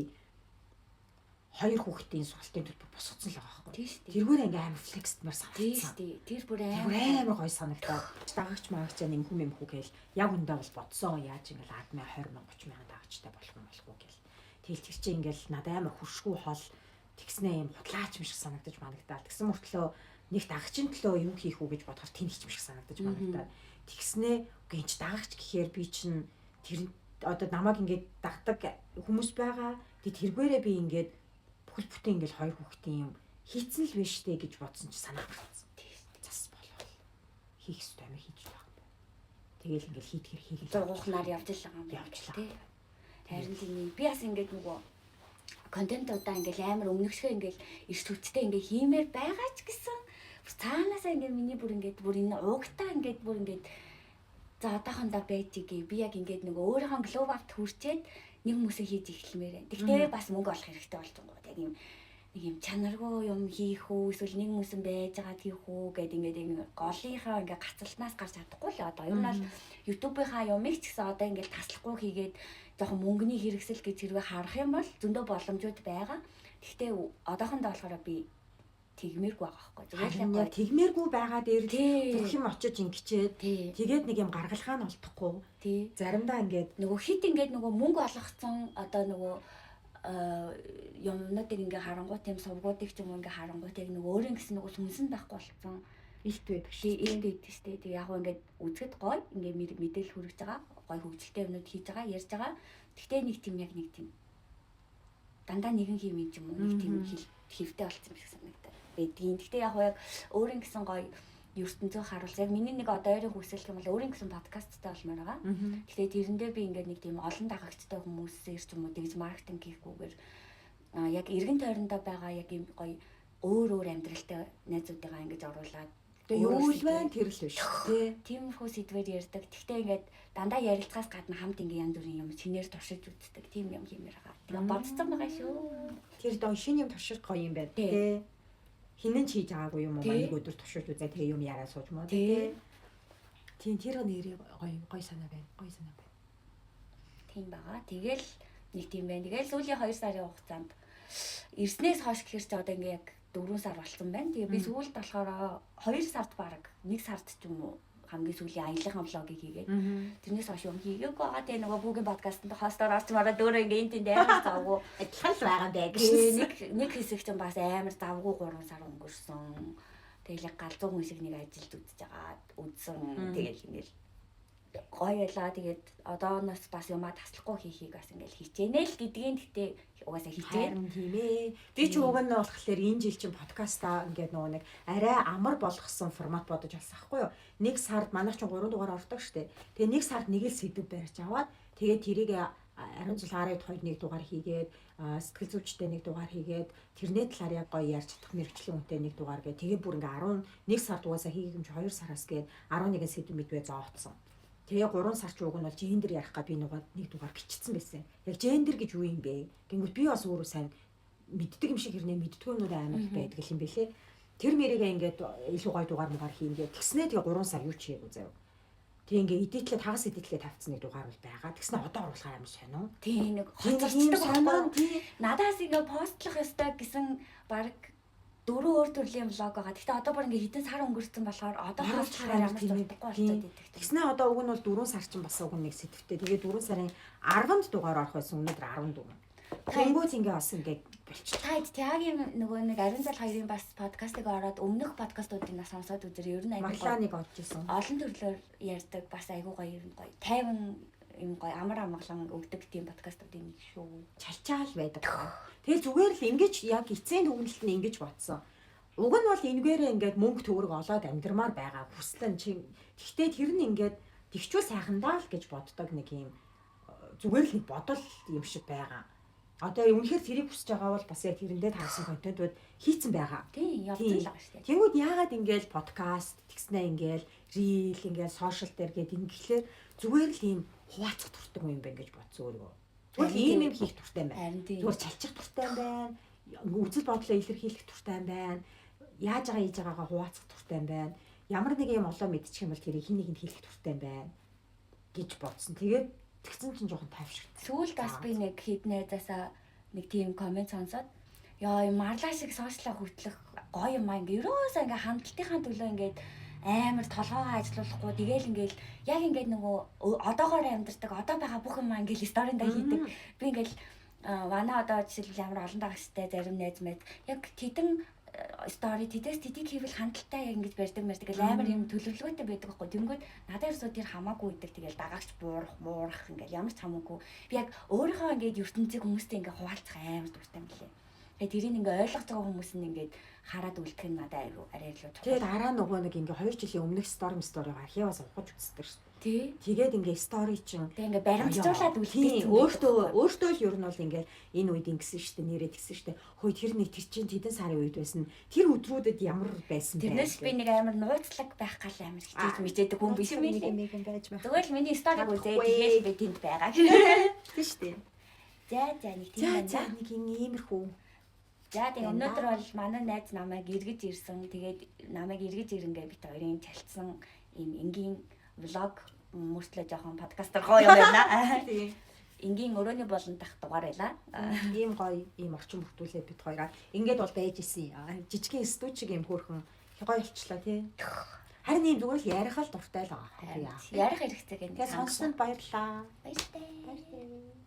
хоёр хүүхдийн сургалтын төлбөр босгоцсон л байгаа байхгүй. Тэргээр ингээ амар флексдмэр санагдсан. Тийм шүү дээ. Тэр бүр амар гоё санагдаад. Дагагч магагч юм хүм юм хүү гээл яг үндэ бол бодсон яаж ингээл 10 мянга 20 мянга 30 мянга дагагчтай болох юм болох уу гээл. Тэгэл тэр чинь ингээл надад амар хуршгүй хол тэгснээ юм худлаач юм шиг санагдаж манагдаад. Тэгсэн мөртлөө нэг дагагчийн төлөө юу хийх үү гэж бодохоор тэнхч юм шиг санагдаж манагдаад. Тэгснээ үгүй энэ ч дагагч гэхээр би чинь тэр одоо намайг ингээд дагдаг хүмүүс байгаа. Тэг тэргээрээ би ингээд бүхэл бүтэн ингээл хоёр хүүхдийн юм хийцэн л биш дээ гэж бодсон чи санаа гарсан. Зас болол. Хийх ёстой юм хийж байгаа юм байна. Тэгэл ингээл хийдгэр хийгээл. Зургуухнаар явж л байгаа юм байна тий. Харин тийм би бас ингээд нөгөө контентуудаа ингээл амар өмнөгшгөө ингээл эрт хүчтэй ингээ хиймээр байгаа ч гэсэн цаанаасаа ингээ миний бүр ингээд бүр энэ уугтаа ингээд бүр ингээд за одоохондоо байж гээ би яг ингээд нөгөө өөрийнхөө glow up хүрчээд нэг хүмүүсээ хийж эхлэмээр байна. Тэгтээ бас мөнгө олох хэрэгтэй болчихгоо. Яг юм нэг юм чанаргүй юм хийх үү эсвэл нэг хүмүүс байж байгаа хийх үү гэд ингээд юм голынхаа ингээд гацалтнаас гарч чадахгүй л одоо. Ер нь бол YouTube-ийнхаа юмыг ч гэсэн одоо ингээд таслахгүй хийгээд жоохон мөнгөний хэрэгсэл гэж хэрвээ харах юм бол зөндөө боломжууд байгаа. Тэгтээ одоохондоо болохоор би тэгмээргүй байгаа байхгүй. Зүгээр л яг тэгмээргүй байгаа дээр бүх юм очиж ингэчээд тэгээд нэг юм гаргалгаа нь олдохгүй. Заримдаа ингээд нөгөө хит ингээд нөгөө мөнгө олгоцсон одоо нөгөө юмнуудыг ингээ харангуут юм сувгуудыг ч юм уу ингээ харангуут яг нөгөө өөрийн гэсэн нөгөө сүнс нь байхгүй болцсон. Илт байдаг шүү. Илт байдаг шүү дээ. Тэг яг гоо ингээд үзэхэд гоё ингээ мэдээлэл хүргэж байгаа, гоё хөгжилтэй юмнууд хийж байгаа, ярьж байгаа. Тэгтээ нэг тийм яг нэг тийм дандаа нэгэн хийм юм уу нэг тийм хэвтэй болцсон юм шиг санагдаад байдгийн. Тэгтээ яг яг өөрийн гэсэн гоё ертөнцөө харуулсан. Яг миний нэг одоо ойрын хүсэл юм бол өөрийн гэсэн подкасттай болмоор байгаа. Тэгтээ тэрэндээ би ингээд нэг тийм олон дагагчтай хүмүүсээр ч юм уу тэгж маркетинг хийхгүйгээр яг эргэн тойрондоо байгаа яг юм гоё өөр өөр амьдралтай найзуудыгаа ингэж оруулаад тэгээ юу л байна тэр л биш тий. Тиймэрхүү сэдвээр ярьдаг. Тэгтээ ингээд дандаа ярилцахаас гадна хамт ингээд янз бүрийн юм шинээр туршиж үздэг. Тийм юм хиймээр байгаа. Тэгээ бодцсон байгаа шүү. Тэр доо шинэ юм турших гоё юм байна тий. Хинэн ч хийж байгаагүй юм уу нэг өдөр туршиж үзээ тэгээ юм яриа сууж маа тий. Тийм тэр нэрээ гоё гоё санаа байна. Гоё санаа байна. Тийм байгаа. Тэгэл нэг тийм байна. Тэгэл сүүлийн 2 сарын хугацаанд ирснээс хойш гэхэр чи одоо ингээ яг 4 сар болсон байна. Тэгээ би сүүлд болохоор 2 сард баг 1 сард ч юм уу хамгийн сүүлийн аяллахын влогийг хийгээд тэрнээс хойш юм хийгээгүй байгаа. Тэгээ нөгөө бүгийн подкастт хостоор орч мараад өөрөө ингээ энэ тэнд амар завгүй адилхан л байгаа юм байна гэж. Нэг хэсэг чинь бас амар завгүй 3 сар өнгөрсөн. Тэгэл яг галзуу хүн шиг нэг ажилд үзэж байгаа үзсэн. Тэгэл ингээл гоё байлаа. Тэгээд одооноос бас юмаа таслахгүй хийхийг бас ингээл хичээнэ л гэдгийн гэтээ угаасаа хичээн. Харин тийм ээ. Би ч уг нь болохоор энэ жил чинь подкастаа ингээд нөгөө нэг арай амар болгосон формат бодож авсан байхгүй юу? Нэг сард манайх чинь 3 дугаар ордог штэ. Тэгээ нэг сард нэг л сэдв барьж аваад тэгээд тэрийг 16 12 2 1 дугаар хийгээд сэтгэл зүйчтэй нэг дугаар хийгээд тэрний талаар яг гоё ярьж чадах мэргэжлийн хүнтэй нэг дугаар гээ. Тэгээ бүр ингээ 11 сард угаасаа хийх юм чи 2 сараас гээд 11 сэдв мэдвэ зооцсон. Тэгээ 3 сар ч уг нь бол гендер ярих га би нөгөө нэг дугаар бичсэн байсан. Яг гендер гэж юу юм бэ? Гингүүт би бас өөрөө сайн мэддэг юм шиг хэрнээ мэддгүй юмнууд амар их байдаг юм бэлээ. Тэр мэрийгээ ингээд илүү гой дугаар мугаар хийнгээ. Тэгснээ тэгээ 3 сар юу ч хийгээгүй заяа. Тэг ингээ эдитлээ тагас эдитлээ тавьсан нэг дугаар бол байгаа. Тэгснэ одоо оруулахаар амар сонио. Тий нэг хоцорчдаг байхгүй. Надаас ингээ постлох ёстой гэсэн баг дөрөв өөр төрлийн влог байгаа. Гэхдээ одоо бүр ингээ хэдэн сар өнгөрсөн болохоор одоо хавцахаар ямар ч дуртаггүй болчиход идэг. Тэгснэ одоо уг нь бол 4 сар чинь бас уг нь нэг сэдвтэй. Тэгээ 4 сарын 10-нд дугаар орох байсан. Өнөөдөр 14. Тэнгүүт ингээ бас ингээ болчих. Та Тиагийн нөгөө нэг Ариун зал хоёрын бас подкастыг ороод өмнөх подкастуудыг нас сонсоод үзэр ер нь айгүй Марланыг олж исэн. Олон төрлөөр ярьдаг бас айгүй гоё юм гоё. 50 юм гоё амар амгалан өгдөг тийм подкастуудын нэг шүү. Чалчаал байдаг. Тэгэл зүгээр л ингэж яг эцсийн дүгнэлт нь ингэж бодсон. Уг нь бол энэгээрээ ингээд мөнгө төгрөг олоод амьдрмаар байгаа хүслэн чинь. Тэгтээ тэр нь ингээд тэгчүүл сайхандаа л гэж боддог нэг юм зүгээр л нэг бодол юм шиг байгаа. Одоо үнэхээр тэрийг хүсэж байгаа бол бас яг тэрэндээ таарсан контентууд хийцэн байгаа. Тийм, явж л байгаа шүү дээ. Тэнгүүд яагаад ингээл подкаст тэгснэ ингээл reel ингээл сошиал дээр гээд ингэхлээр зүгээр л ийм хуваалцах дуртай юм байна гэж бодсон өөрийгөө. Зүгээр л ийм юм хийх дуртай юм байна. Зүгээр чалчих дуртай юм байна. Үзэл бодлоо илэрхийлэх дуртай юм байна. Яаж байгаа хийж байгаагаа хуваалцах дуртай юм байна. Ямар нэг юм олон мэдчих юм бол тэрийг хин нэгэнд хэлэх дуртай юм байна гэж бодсон. Тэгээд тэгсэн чинь жоохон тайвширсан. Сүүлд бас би нэг хэд найзаасаа нэг тийм comment сонсоод яа юм марлаа шиг social аа хөтлөх гоё юм аа, ингээ ерөөсөө ингээ хандлтынхаа төлөө ингээд амар толгоогоо ажилуулахгүй, тэгэл ингээл яг ингээд нөгөө одоогоор амьдардаг, одоо байгаа бүх юм аа ингээл story ндаа хийдэг. Би ингээл манай одоо жишээлбэл амар олон дагагчтай зарим найз мэд яг тэдэн story тэдээс тэдийг хийвэл хандлтаа яг ингэж барьдаг мэрдэг гэл амар юм төлөвлөгөөтэй байдаг байхгүй. Тэнгүүд надад ерөөсөө тэр хамаагүй гэдэг, тэгэл дагагч буурах муурах ингээл ямар ч хамаагүй. Би яг өөрийнхөө ингээд ертөнцийг хүмүүстэй ингээд хуваалцах амар дуртай юм лээ. Тэгээ тэрийг ингээ ойлгож байгаа хүмүүс нь ингээд хараад үлдэх нь надад айгүй арай илүү чухал. Тэгээд араа нөгөө нэг ингээ 2 жилийн өмнөх story-г архиваас ухаж үздэг шүү дээ. Тий. Тэгээд ингээ story чинь Тэгээ ингээ баримтжуулаад үлдээсэн. Өөртөө өөртөө л ер нь бол ингээ энэ үед ингэсэн шүү дээ, нэрээ тэгсэн шүү дээ. Хөөе, тэр нэг тэр чинь тэдэн сарын үед байсан. Тэр өдрүүдэд ямар байсан бэ? Тэрнээс би нэг амар нууцлаг байх гал амар хичээж мичээдэг хүн биш юм лээ. Нэг юм байж байх. Зүгээр л миний story г үзээд тэгэл би тэнд байгаа. Тийм шүү дээ. За, нэг тийм байна. За, нэг иймэрхүү. За, тэгээ өнөөдөр бол манай найз намайг эргэж ирсэн. Тэгээд намайг эргэж ирэнгээ бит хоёрын чалцсан ийм энгийн vlog мөртлөө жоохон подкастер гоё юм байна. Тийм. Энгийн өрөөний болон дах дугаар байла. Ийм гоё ийм орчин бүрдүүлээ бит хоёроо. Ингээд бол байж исэн. Жижигхэн студ шиг юм хөөрхөн гоё болчлаа тий. Харин ийм зүгээр л ярих л дуртай л байгаа. Ярих хэрэгцээ гэнэ. Тэгээ сонссонд баярлалаа. Баяртай. Баярлалаа.